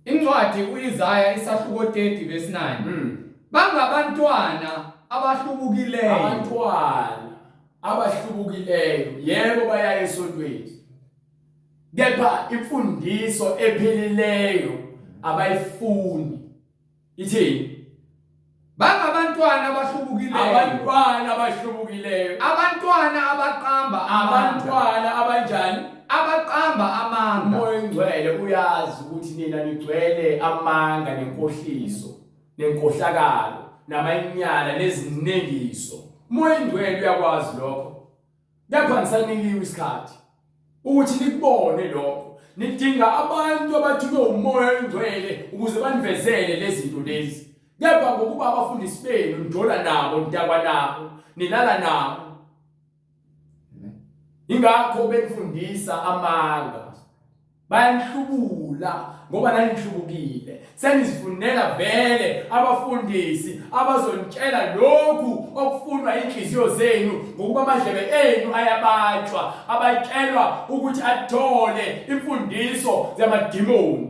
Incwadi uIsaya isahluko 30 verse 9. Bangabantwana abahlubukileyo. Abantwana abahlubukileyo yebo bayaya esontweni. Kepha imfundiso ephilileyo abayifuni. Ithini? Bangabantwana abahlubukileyo. Abantwana abahlubukileyo. Abantwana abaqamba abantwana abanjani? Abaqamba amanga. Umoya oyingcwele uyazi ukuthi nina nigcwele amanga nenkohliso nenkohlakalo namanyala nezinengiso. Umoya oyingcwele uyakwazi lokho. Kepha nisanikiwe isikhathi ukuthi nikubone lokho. Nidinga abantu abathunywe umoya oyingcwele ukuze banivezele lezi zinto lezi. Kepha ngokuba abafundisi benu nijola nabo, nidakwa nabo, nilala nabo. Ingakho benifundisa amanga. Bayanihlubula ngoba nanihlubukile. Senizifunela vele abafundisi abazonitshela lokhu okufunwa inhliziyo zenu ngokuba amadlebe enu ayabatshwa, abatshelwa ukuthi athole imfundiso zamadimoni.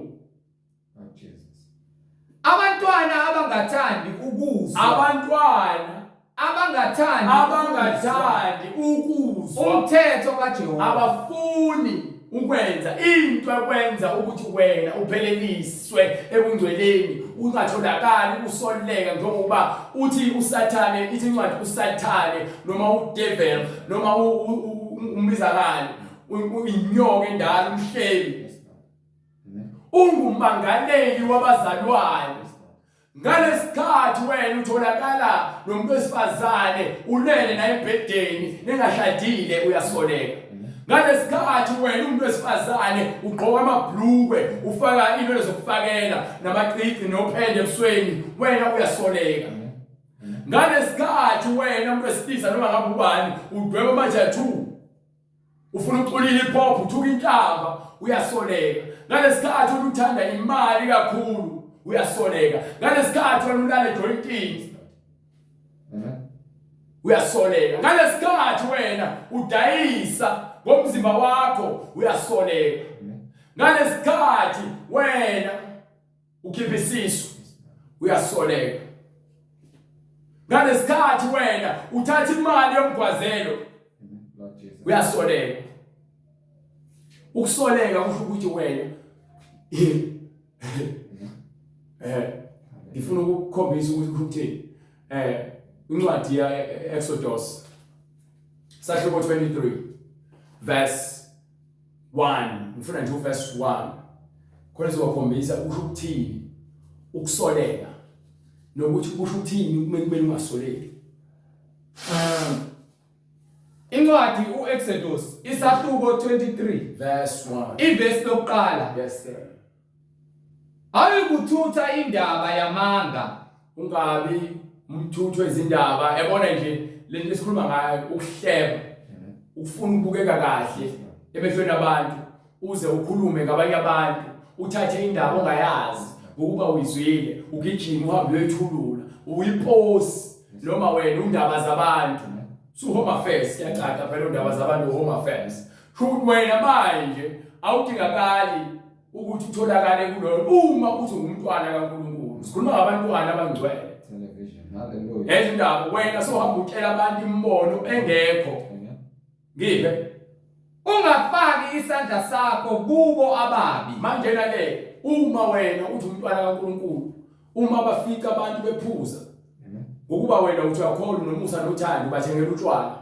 Abantwana abangathandi ukuzwa. Abantwana abangathandi abangathandi ukuzwa umthetho kaJehova. Abafuni ukwenza into ekwenza ukuthi wena upheleliswe ebungcweleni ungatholakali usoleka njengoba uthi uSathane ithi incwadi uSathane noma udevil noma umbiza ngani inyoka endala umhleli Ungumangaleli wabazalwane. Ngalesikhathi wena utholakala nomuntu wesifazane ulele naye embhedeni ningashadile uyasoleka. Ngalesikhathi wena umuntu wesifazane ugqoka amabhlukwe ufaka into zokufakela namacici nophende ebusweni wena uyasoleka. Ngalesikhathi wena umuntu wesilisa noma ngabe ubani udweba ama-tattoo ufuna ukucula i-hip hop uthuka inhlamba uyasoleka ngalesikhathi uthanda imali kakhulu uyasoleka ngalesikhathi wena ulala ejoyintini uyasoleka ngalesikhathi wena udayisa ngomzimba wakho uyasoleka ngalesikhathi wena ukhipha isisu uyasoleka ngalesikhathi wena uthatha imali yomgwazelo uyasoleka. Ukusoleka kusho ukuthi wena eh ngifuna ukukhombisa ukuthi kusho ukuthini. Eh incwadi ya Exodus sahluko 23 verse 1 ngifuna nje uverse 1 khona izokhombisa kusho ukuthini ukusoleka nokuthi kusho ukuthini kumele kumele ungasoleki. Incwadi uExodus isahluko 23 verse 1 ivesi lokuqala. Yes sir. Awuyikuthutha indaba yamanga. Ungabi umthuthu wezindaba ebona nje lento esikhuluma ngayo ukuhleba ukufuna ukubukeka kahle emehlweni abantu uze ukhulume ngabanye abantu uthathe indaba ongayazi ngokuba uyizwile ugijima uhambe uyoyithulula uyiposi noma wena undaba zabantu su home affairs kuyacaca phela undaba zabantu home affairs sho wena manje awudingakali ukuthi utholakale kuloyo uma uthi ungumntwana kaNkulunkulu sikhuluma ngabantwana abangcwele television hallelujah ezindaba wena sohamba utshela abantu imibono engekho ngiphe ungafaki isandla sakho kubo ababi manje na ke uma wena uthi umntwana kaNkulunkulu uma bafica abantu bephuza ngokuba wena uthi uyakholwa nomusa nothando ubathengela utshwala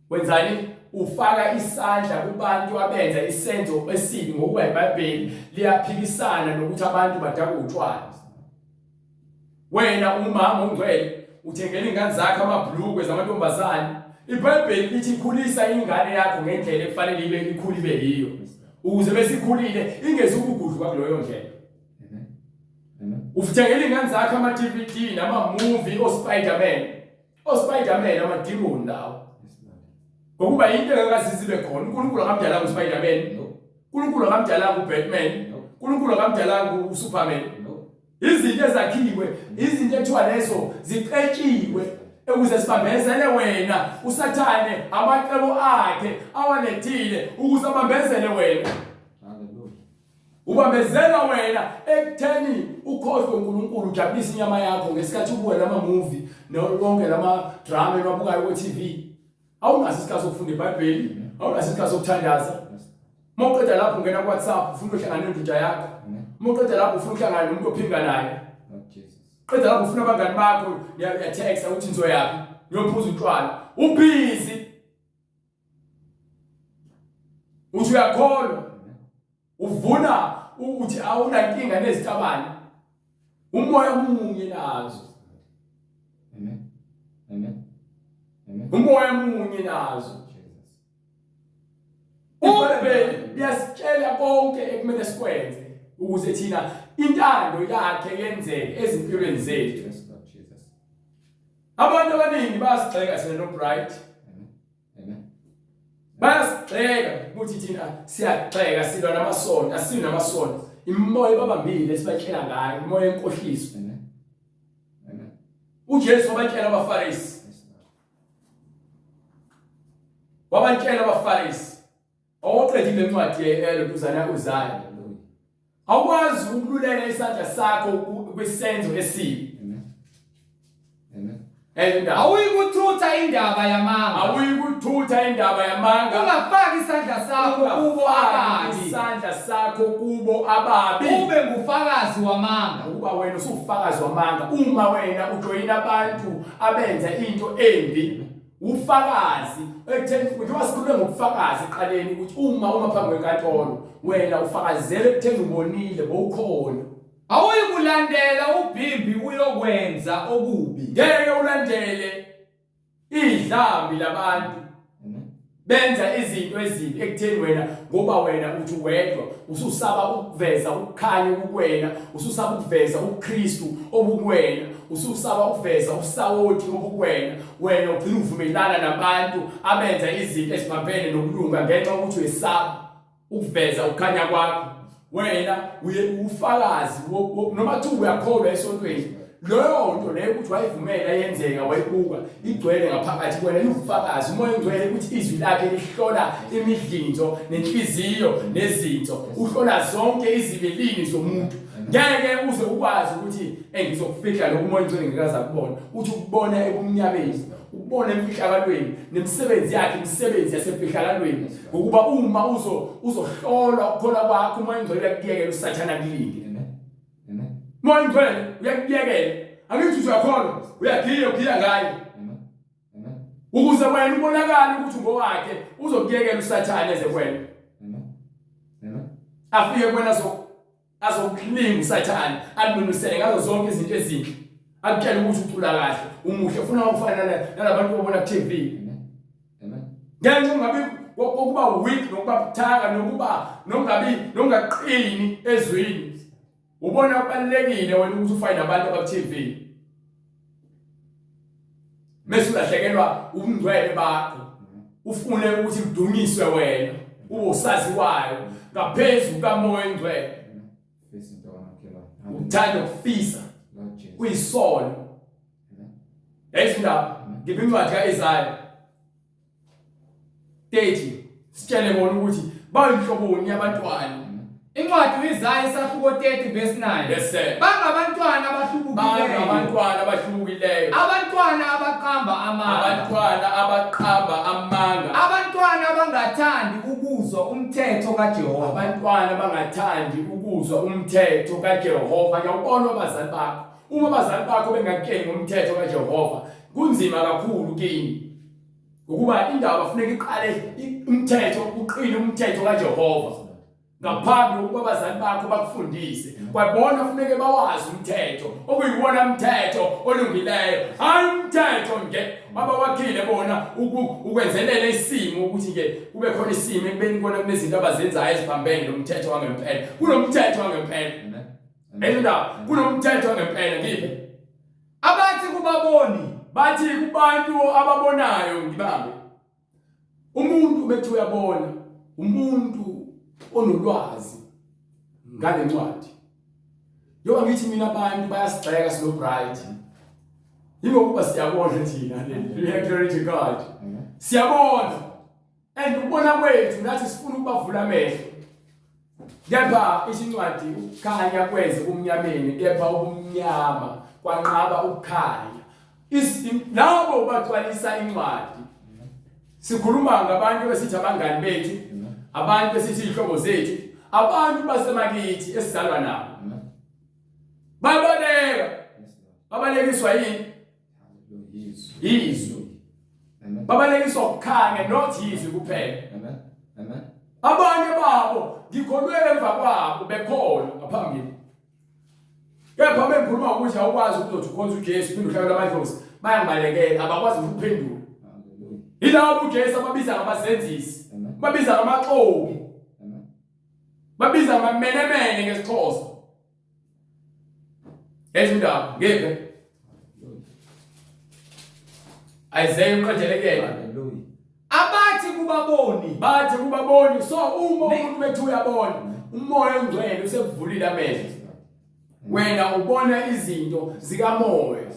Wenzani? Ufaka isandla kubantu abenza isenzo esibi ngokuba iBhayibheli liyaphikisana nokuthi abantu badakwe utshwala. Wena umama ongcwele uthengela ingane zakho amabhlukwe zamantombazane. IBhayibheli lithi khulisa ingane yakho ngendlela ekufanele ibe ikhule ibe yiyo. Ukuze besikhulile ingezukugudluka kuleyo ndlela. Uthengela ingane zakho ama-DVD nama-movie o-Spider-Man. OSpiderman amadimoni lawo. Ngokuba into engakazizi ibe khona. uNkulunkulu akamdalanga uSpiderman. uNkulunkulu akamdalanga uBatman. uNkulunkulu akamdalanga uSuperman. Izinto ezakhiwe, izinto ekuthiwa lezo zicetshiwe ukuze sibambezele wena usathane amacebo akhe awalethile ukuze abambezele wena. Ubambezela wena ekutheni ukhohlwe uNkulunkulu ujabulise inyama yakho ngesikhathi ubuka lama movie nonke lama drama eniwabukayo ku TV. Awunaso isikhathi sokufunda iBhayibheli, awunaso isikhathi sokuthandaza. Uma uqeda lapho ungena ku WhatsApp ufuna ukuhlangana nendoda yakho. Uma uqeda lapho ufuna ukuhlangana nomuntu ophinga naye. Qeda lapho ufuna abangani bakho uyatext ukuthi nizoyaphi niyophuza utshwala. Ubhizi. Uthi uyakholwa. Uvuna ukuthi awunankinga nezitabane. Umoya munye nazo. Amen. Amen. Amen. Umoya munye nazo. IBhayibheli liyasitshela konke ekumele sikwenze ukuze thina intando yakhe yenzeke ezimpilweni zethu. Abantu abaningi bayasigxeka thina noBright. Amen. Bayasigxeka ukuthi thina siyagxeka silwa namasonto, asilwi namasonto. Imimoya ebabambile esibatshela ngayo, imimoya yenkohliso. Amen. Amen. uJesu wabatshela abaFarisi. Wabatshela abaFarisi. Awuqedile incwadi yelokuzana uZaya. Awukwazi ukululela isandla sakho kwisenzo esibi. Amen. Amen. Indaba. Awuyikuthutha indaba yamanga. Awuyikuthutha indaba yamanga. Ungafaki isandla sakho kubo ababi. Isandla sakho kubo ababi. Ube ngufakazi wamanga. Ukuba wena usufakazi wamanga uma wena ujoyina abantu abenza into embi. Ufakazi ekutheni njengoba sikhulume ngobufakazi eqaleni ukuthi uma uma phambi kwenkantolo wena ufakazela ekutheni ubonile bowukhona. Awuyikulandela ubhimbi uyokwenza okubi. Ngeke ulandele idlambi labantu benza izinto ezimbi ekutheni wena ngoba wena uthi wedwa ususaba ukuveza ukukhanya kukwena ususaba ukuveza ubuKristu obukuwena ususaba ukuveza usawoti obukuwena wena ugcina uvumelana nabantu abenza izinto eziphambene nokulunga ngenxa yokuthi uyesaba ukuveza ukukhanya kwakho wena uye ufakazi noma kuthiwa uyakholwa esontweni leyo nto leyo ukuthi wayivumela yenzeka wayibuka igcwele ngaphakathi kuwena iwufakazi umoya ongcwele ukuthi izwi lakhe lihlola imidlinzo nenhliziyo nezinso uhlola zonke izibilini zomuntu ngeke uze ukwazi ukuthi engizokufihla lokhu umoya ongcwele ngeke aze akubone uthi ukubona ebumnyameni. Ukubona emfihlakalweni nemisebenzi yakhe imisebenzi yasemfihlakalweni ngokuba uma uzo uzohlolwa ukukholwa kwakho umoya ongcwele uyakuyekela usathana kulinge. Amen. Amen. Umoya ongcwele uyakuyekela. Angithi uyakholwa, uyagiya ugiya ngaye. Amen. Amen. Ukuze wena ubonakale ukuthi ungowakhe uzokuyekela usathane eze kuwena. Amen. Amen. Afike kuwena so azokulinga usathane alunusele ngazo zonke izinto ezinhle akutshele ukuthi ucula kahle umuhle ufuna ukufana nalabantu obona ku TV amen ngenxa ungabi kokuba weak nokuba buthaka nokuba nokungabi nokungaqini ezwini ubona kubalekile wena ukuthi ufane nabantu abaku TV mase ulahlekelwa ubungcwele bakho ufune ukuthi kudunyiswe wena ube usaziwayo ngaphezu kukamoya oyingcwele uthanda ukufisa kuyisono yayithi indaba ngiphi incwadi ka-Isaya 30 sitshele bona ukuthi bayinhloboni yabantwana. Incwadi uIsaya isahluko 30 verse 9. Yes sir. Bangabantwana abahlubukileyo. Bangabantwana abahlubukileyo. Abantwana abaqamba amanga. Abantwana abaqamba amanga. Abantwana abangathandi ukuzwa umthetho kaJehova. Abantwana abangathandi ukuzwa umthetho kaJehova. Ngiyawubona abazali bakho. Uma abazali bakho bengakutsheli ngomthetho kaJehova, kunzima kakhulu kini. Ngokuba indaba funeka iqale umthetho uqine umthetho kaJehova ngaphambi kokuba abazali bakho bakufundise kwabona funeke bawazi umthetho okuyiwona mthetho olungileyo hayi umthetho nje abawakhile bona ukwenzelela isimo ukuthi nje kube khona isimo ekubeni kona kunezinto abazenzayo eziphambene nomthetho wangempela kunomthetho wangempela Endaba kunomthetho wangempela ngiphe Abathi kubaboni bathi kubantu ababonayo ngibambe umuntu bethi uyabona umuntu onolwazi ngale ncwadi njengoba ngithi mina abantu bayasigxeka sino bright yingokuba siyabona thina glory to God siyabona And ukubona kwethu nathi sifuna ukubavula amehlo. Kepha isincwadi ukukhanya kweze kumnyameni kepha ubumnyama kwanqaba ukukhanya. Labo bagcwalisa incwadi. Sikhuluma ngabantu esithi abangani bethu, abantu esithi izihlobo zethu, abantu basemakithi esizalwa nabo. Babaleka. Babalekiswa yini? Izwi. Babalekiswa ukukhanya not izwi kuphela. Amen. Amen. Abanye babo ngikholwe emva kwabo bekholwa ngaphambili. Kepha bengikhuluma ukuthi awukwazi ukuzothi ukhonza uJesu phinde uhlabela amadlozi bayangibalekela abakwazi ukuphendula. Yilabo uJesu ababiza ngabazenzisi, babiza ngamaxoki. Babiza ngamenemene ngesiXhosa. Ezindaba ngeke. Isaiah uqedelekele. Hallelujah. Abathi kubaboni Bathi kubaboni so uma umuntu bethi uyabona umoya ongcwele usekuvulile amehlo. Wena ubona izinto zikamoya.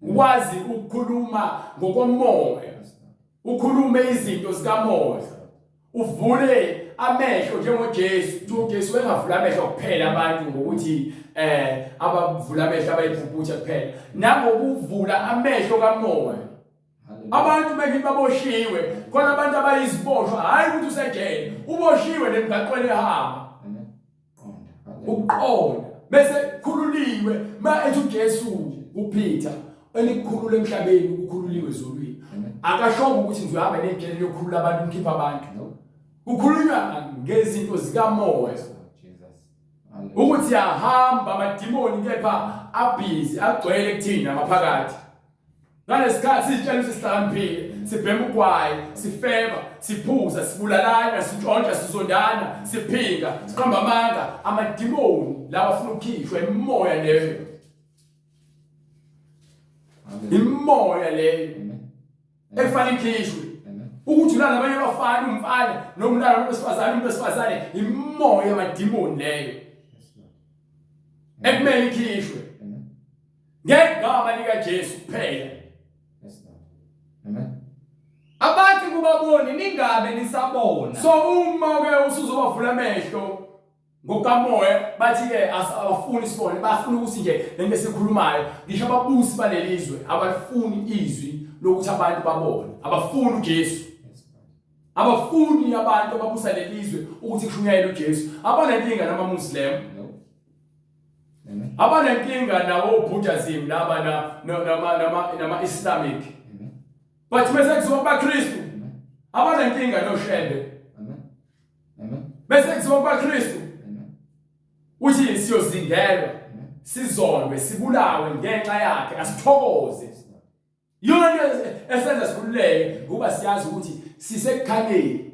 Ukwazi ukukhuluma ngokomoya. Ukhulume izinto zikamoya. Uvule amehlo njengoJesu. Kuthiwa uJesu wengavula amehlo kuphela abantu ngokuthi eh abavula amehlo abayiphuputhe kuphela. Nangokuvula amehlo kamoya. Abantu bekithi baboshiwe, khona abantu abayiziboshwa, hayi ukuthi usejele, uboshiwe nemgaqweni ehamba. Ukuqonda bese khululiwe ma ethi uJesu uPeter enikukhulula emhlabeni ukukhululiwe ezulwini. Akashongo ukuthi ngizohamba nejele yokukhulula abantu ngikhipha abantu. Kukhulunywa ngezinto zikamoya. Ukuthi ahamba amadimoni kepha abhizi agcwele kuthina ngaphakathi. Ngalesikhathi sizitshela ukuthi sihlakaniphile, sibhema ugwayi, sifeba, siphuza, sibulalana, sintshontsha, sizondana, siphinga, siqamba amanga, amadimoni lawa afuna ukukhishwa imimoya leyo. Imimoya leyo ekufanele ikhishwe. Ukuthi ulala nabanye abafana umfana noma ulala nomuntu wesifazane umuntu wesifazane imimoya yamadimoni leyo. Ekumele ikhishwe. Ngegama likaJesu kuphela. Yes, Lord. Amen. Abathi kubaboni ningabe nisabona. So uma ke usuzobavula amehlo ngokamoya bathi ke abafuni sibone bafuna ukuthi nje lento esikhulumayo ngisho ababusi balelizwe abalifuni izwi lokuthi abantu babone. Abafuni uJesu. Abafuni abantu ababusa lelizwe ukuthi kushunyayelwe uJesu. Abanenkinga namaMuslim. Abanenkinga nawo Buddhism laba na nama nama nama Islamic. But bese kuzoba kubaKristu. Abanenkinga noShembe. Bese kuzoba kubaKristu. Uthi siyozingelwa sizondwe sibulawe ngenxa yakhe asithokoze. Iyona nto esenza sikhululeke ngoba siyazi ukuthi sisekukhanyeni.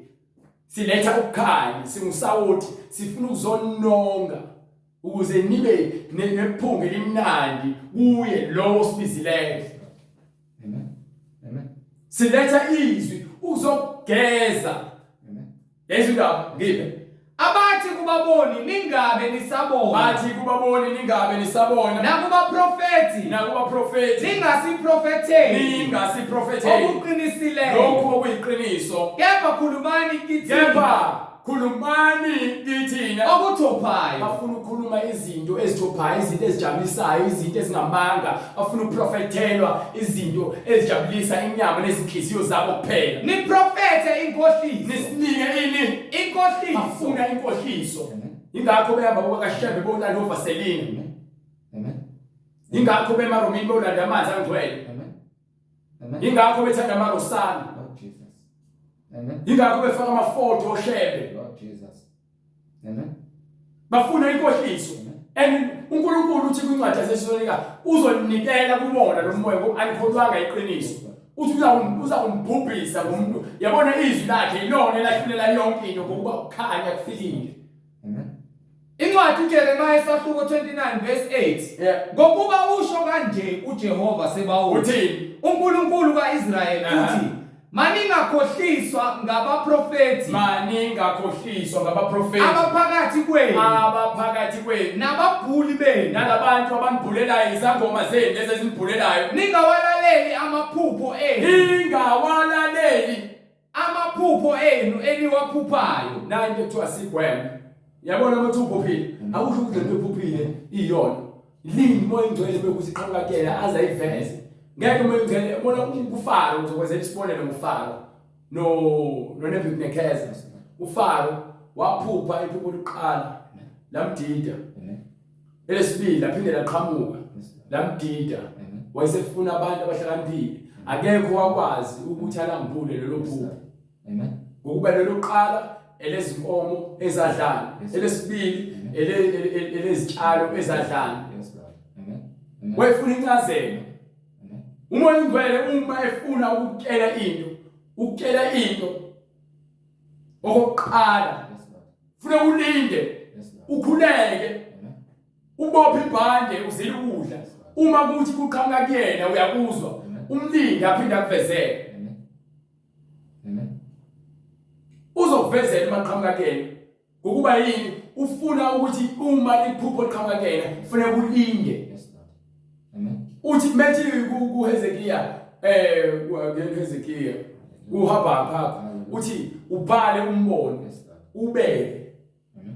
Siletha ukukhanya, singusawoti, sifuna ukuzononga ukuze nibe nephunga elimnandi kuye lowo osibizileyo. Amen. Amen. Siletha izwi uzogeza. Amen. Lezi ndaba ngiphe. Abathi kubaboni ningabe nisabona. Bathi kubaboni ningabe nisabona. Nakubaprofethi. Nakubaprofethi. Ningasiprofetheli. Ningasiprofetheli. Okuqinisileyo. Lokhu okuyiqiniso. Kepha khulumani kithi. Kepha khulumani kithina okuthophayo. Bafuna ukukhuluma izinto ezithophayo, izinto ezijabulisayo, izinto ezingamanga. Bafuna ukuprofethelwa izinto ezijabulisa inyama nezinhliziyo zabo kuphela. Niprofethe inkohliso. Nisinike ini? Inkohliso. Bafuna inkohliso. Ingakho behamba kwakaShembe bolanda ovaselina. Amen. Ingakho bemaromini bolanda amanzi angcwele. Amen. Amen. Ingakho bethanda amarosana. Lord Jesus. Amen. Ingakho befaka amafoto oShembe. Lord Jesus. Amen. Bafuna inkohliso. And uNkulunkulu uthi kwincwadi yaseThesalonika uzonikela kubona lo moya ngoba anikholwanga iqiniso. Uthi uzakumbhubhisa ngomuntu. Yabona izwi lakhe ilona elahlulela yonke into ngokuba ukukhanya kufikile. Amen. Incwadi uJeremiya isahluko 29 verse 8. Yeah. Ngokuba usho kanje uJehova Sebawoti. Uthini? uNkulunkulu kaIsrayeli uthi maningakhohliswa ngabaprofethi. Maningakhohliswa ngabaprofethi. Abaphakathi kwenu. Abaphakathi kwenu. Nababhuli benu. Nalabantu abanibhulelayo izangoma zenu lezi ezinibhulelayo. Ningawalaleli amaphupho enu. Ningawalaleli Amaphupho enu eniwaphuphayo. Nayi into ekuthiwa sigweme. Yabona uma kuthiwa uphuphile, akusho ukuthi lento ephuphile iyona. Lindi umoya ingcwele bekuthi qhamuka kuyena aze ayiveze. Ngeke umoya ingcwele ubona kuFaro ngizokwenzela isibonelo ngoFaro no noNebuchadnezzar. UFaro waphupha iphupho lokuqala lamdida. Elesibili laphinde laqhamuka lamdida. Wayesefuna abantu abahlakaniphile. Akekho wakwazi ukuthi alambule lelo phupho. Amen. Ngokuba lelo qala elezinkomo ezadlana, elesibili elezitshalo ezadlana. Yes Lord. Amen. Amen. Wayefuna incazelo. Amen. Umoya ongcwele uma efuna ukukutshela into, ukutshela into okokuqala Yes Lord. funa ulinde, Yes Lord. ukhuleke, Amen. ubophe ibhande uzile ukudla. Uma kuthi kuqhamuka kuyena uyakuzwa, umlinde aphinde akuvezele. Amen. Amen. Uzokuvezela uma qhamuka kuyena. Ngokuba yini? Ufuna ukuthi uma liphupho liqhamuka kuyena, kufanele ulinde. Yes Lord. Amen. Uthi methi kuHezekiya eh kuHezekiya kuHabakuk uthi ubhale umbono Yes Lord. ubeke Amen.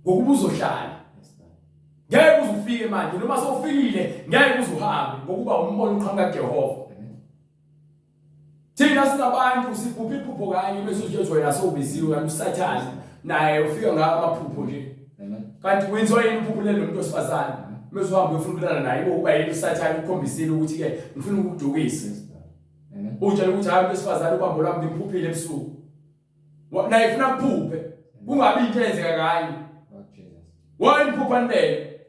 ngokuba uzohlala Yes Lord. ngeke uze ufike manje noma sewufikile ngeke uze uhambe ngokuba umbono uqhamuka kuJehova Amen. Thina singabantu siphupha iphupho kanye bese ujesu wena sowubiziwe kanti uSathane naye ufika ngawo amaphupho nje. Amen. Kanti wenziwa yini iphupho leli nomuntu wesifazane? Bese uhamba uyofuna ukulala naye ngokuba yini uSathane ukukhombisile ukuthi ke ngifuna ukukudukisa. Yes Lord. Amen. Utshela ukuthi hayi umuntu wesifazane ubambo lwami ngiphuphile ebusuku. Naye ufuna kuphuphe. Kungabi into eyenzeka kanye. Lord Jesus. Why niphupha nibele?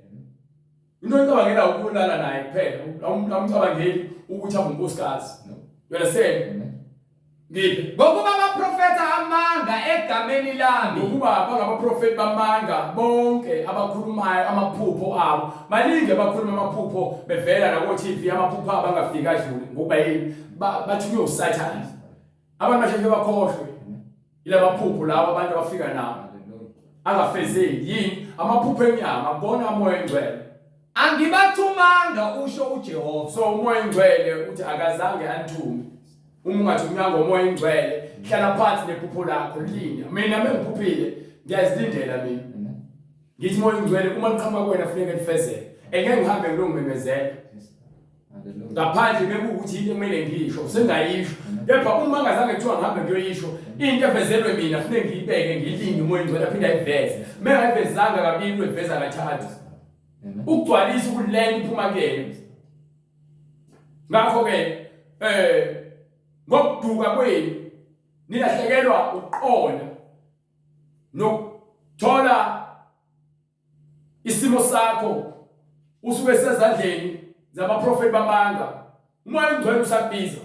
Into oyicabangela ukulala naye kuphela, awumcabangeli ukuthi abe unkosikazi. No. You understand? Amen. Ngiphi? Ngokuba baprofetha amanga egameni lami. Ngokuba bangabaprofeti bamanga bonke abakhulumayo amaphupho abo. Maningi abakhuluma amaphupho bevela nako TV amaphupho abo angafiki adlule ngokuba yini? Bathunywe uSathane. Abantu basheshe bakhohlwe. Ilamaphupho lawa abantu abafika nawo. Angafezeki yini? Amaphupho enyama akubona umoya engcwele. Angibathumanga usho uJehova. So umoya engcwele uthi akazange anithume. Uma ungathi umnyango umoya engcwele, hlala phansi nephupho lakho linda. Mina mengiphuphile ngiyazilindela mina. Ngithi moya engcwele uma liqhamuka kuwena funeka lifezeke. Engeke ngihambe ngilongimemezela. Ngaphandle mekuwukuthi into ekumele ngiyisho sengayisho, kepha uma ngazange kuthiwa ngihambe ngiyoyisho into evezelwe mina, funeke ngiyibeke, ngiyilinde uMoya oNgcwele aphinde ayiveze. Mengayivezanga kabili, uyiveza kathathu ukugcwalisa ukuthi le nto iphuma kuyena. Ngakho-ke ngokuduka kwenu nilahlekelwa ukuqonda nokuthola isimo sakho usuke sezandleni zabaprofeti bamanga. UMoya oNgcwele usakubiza.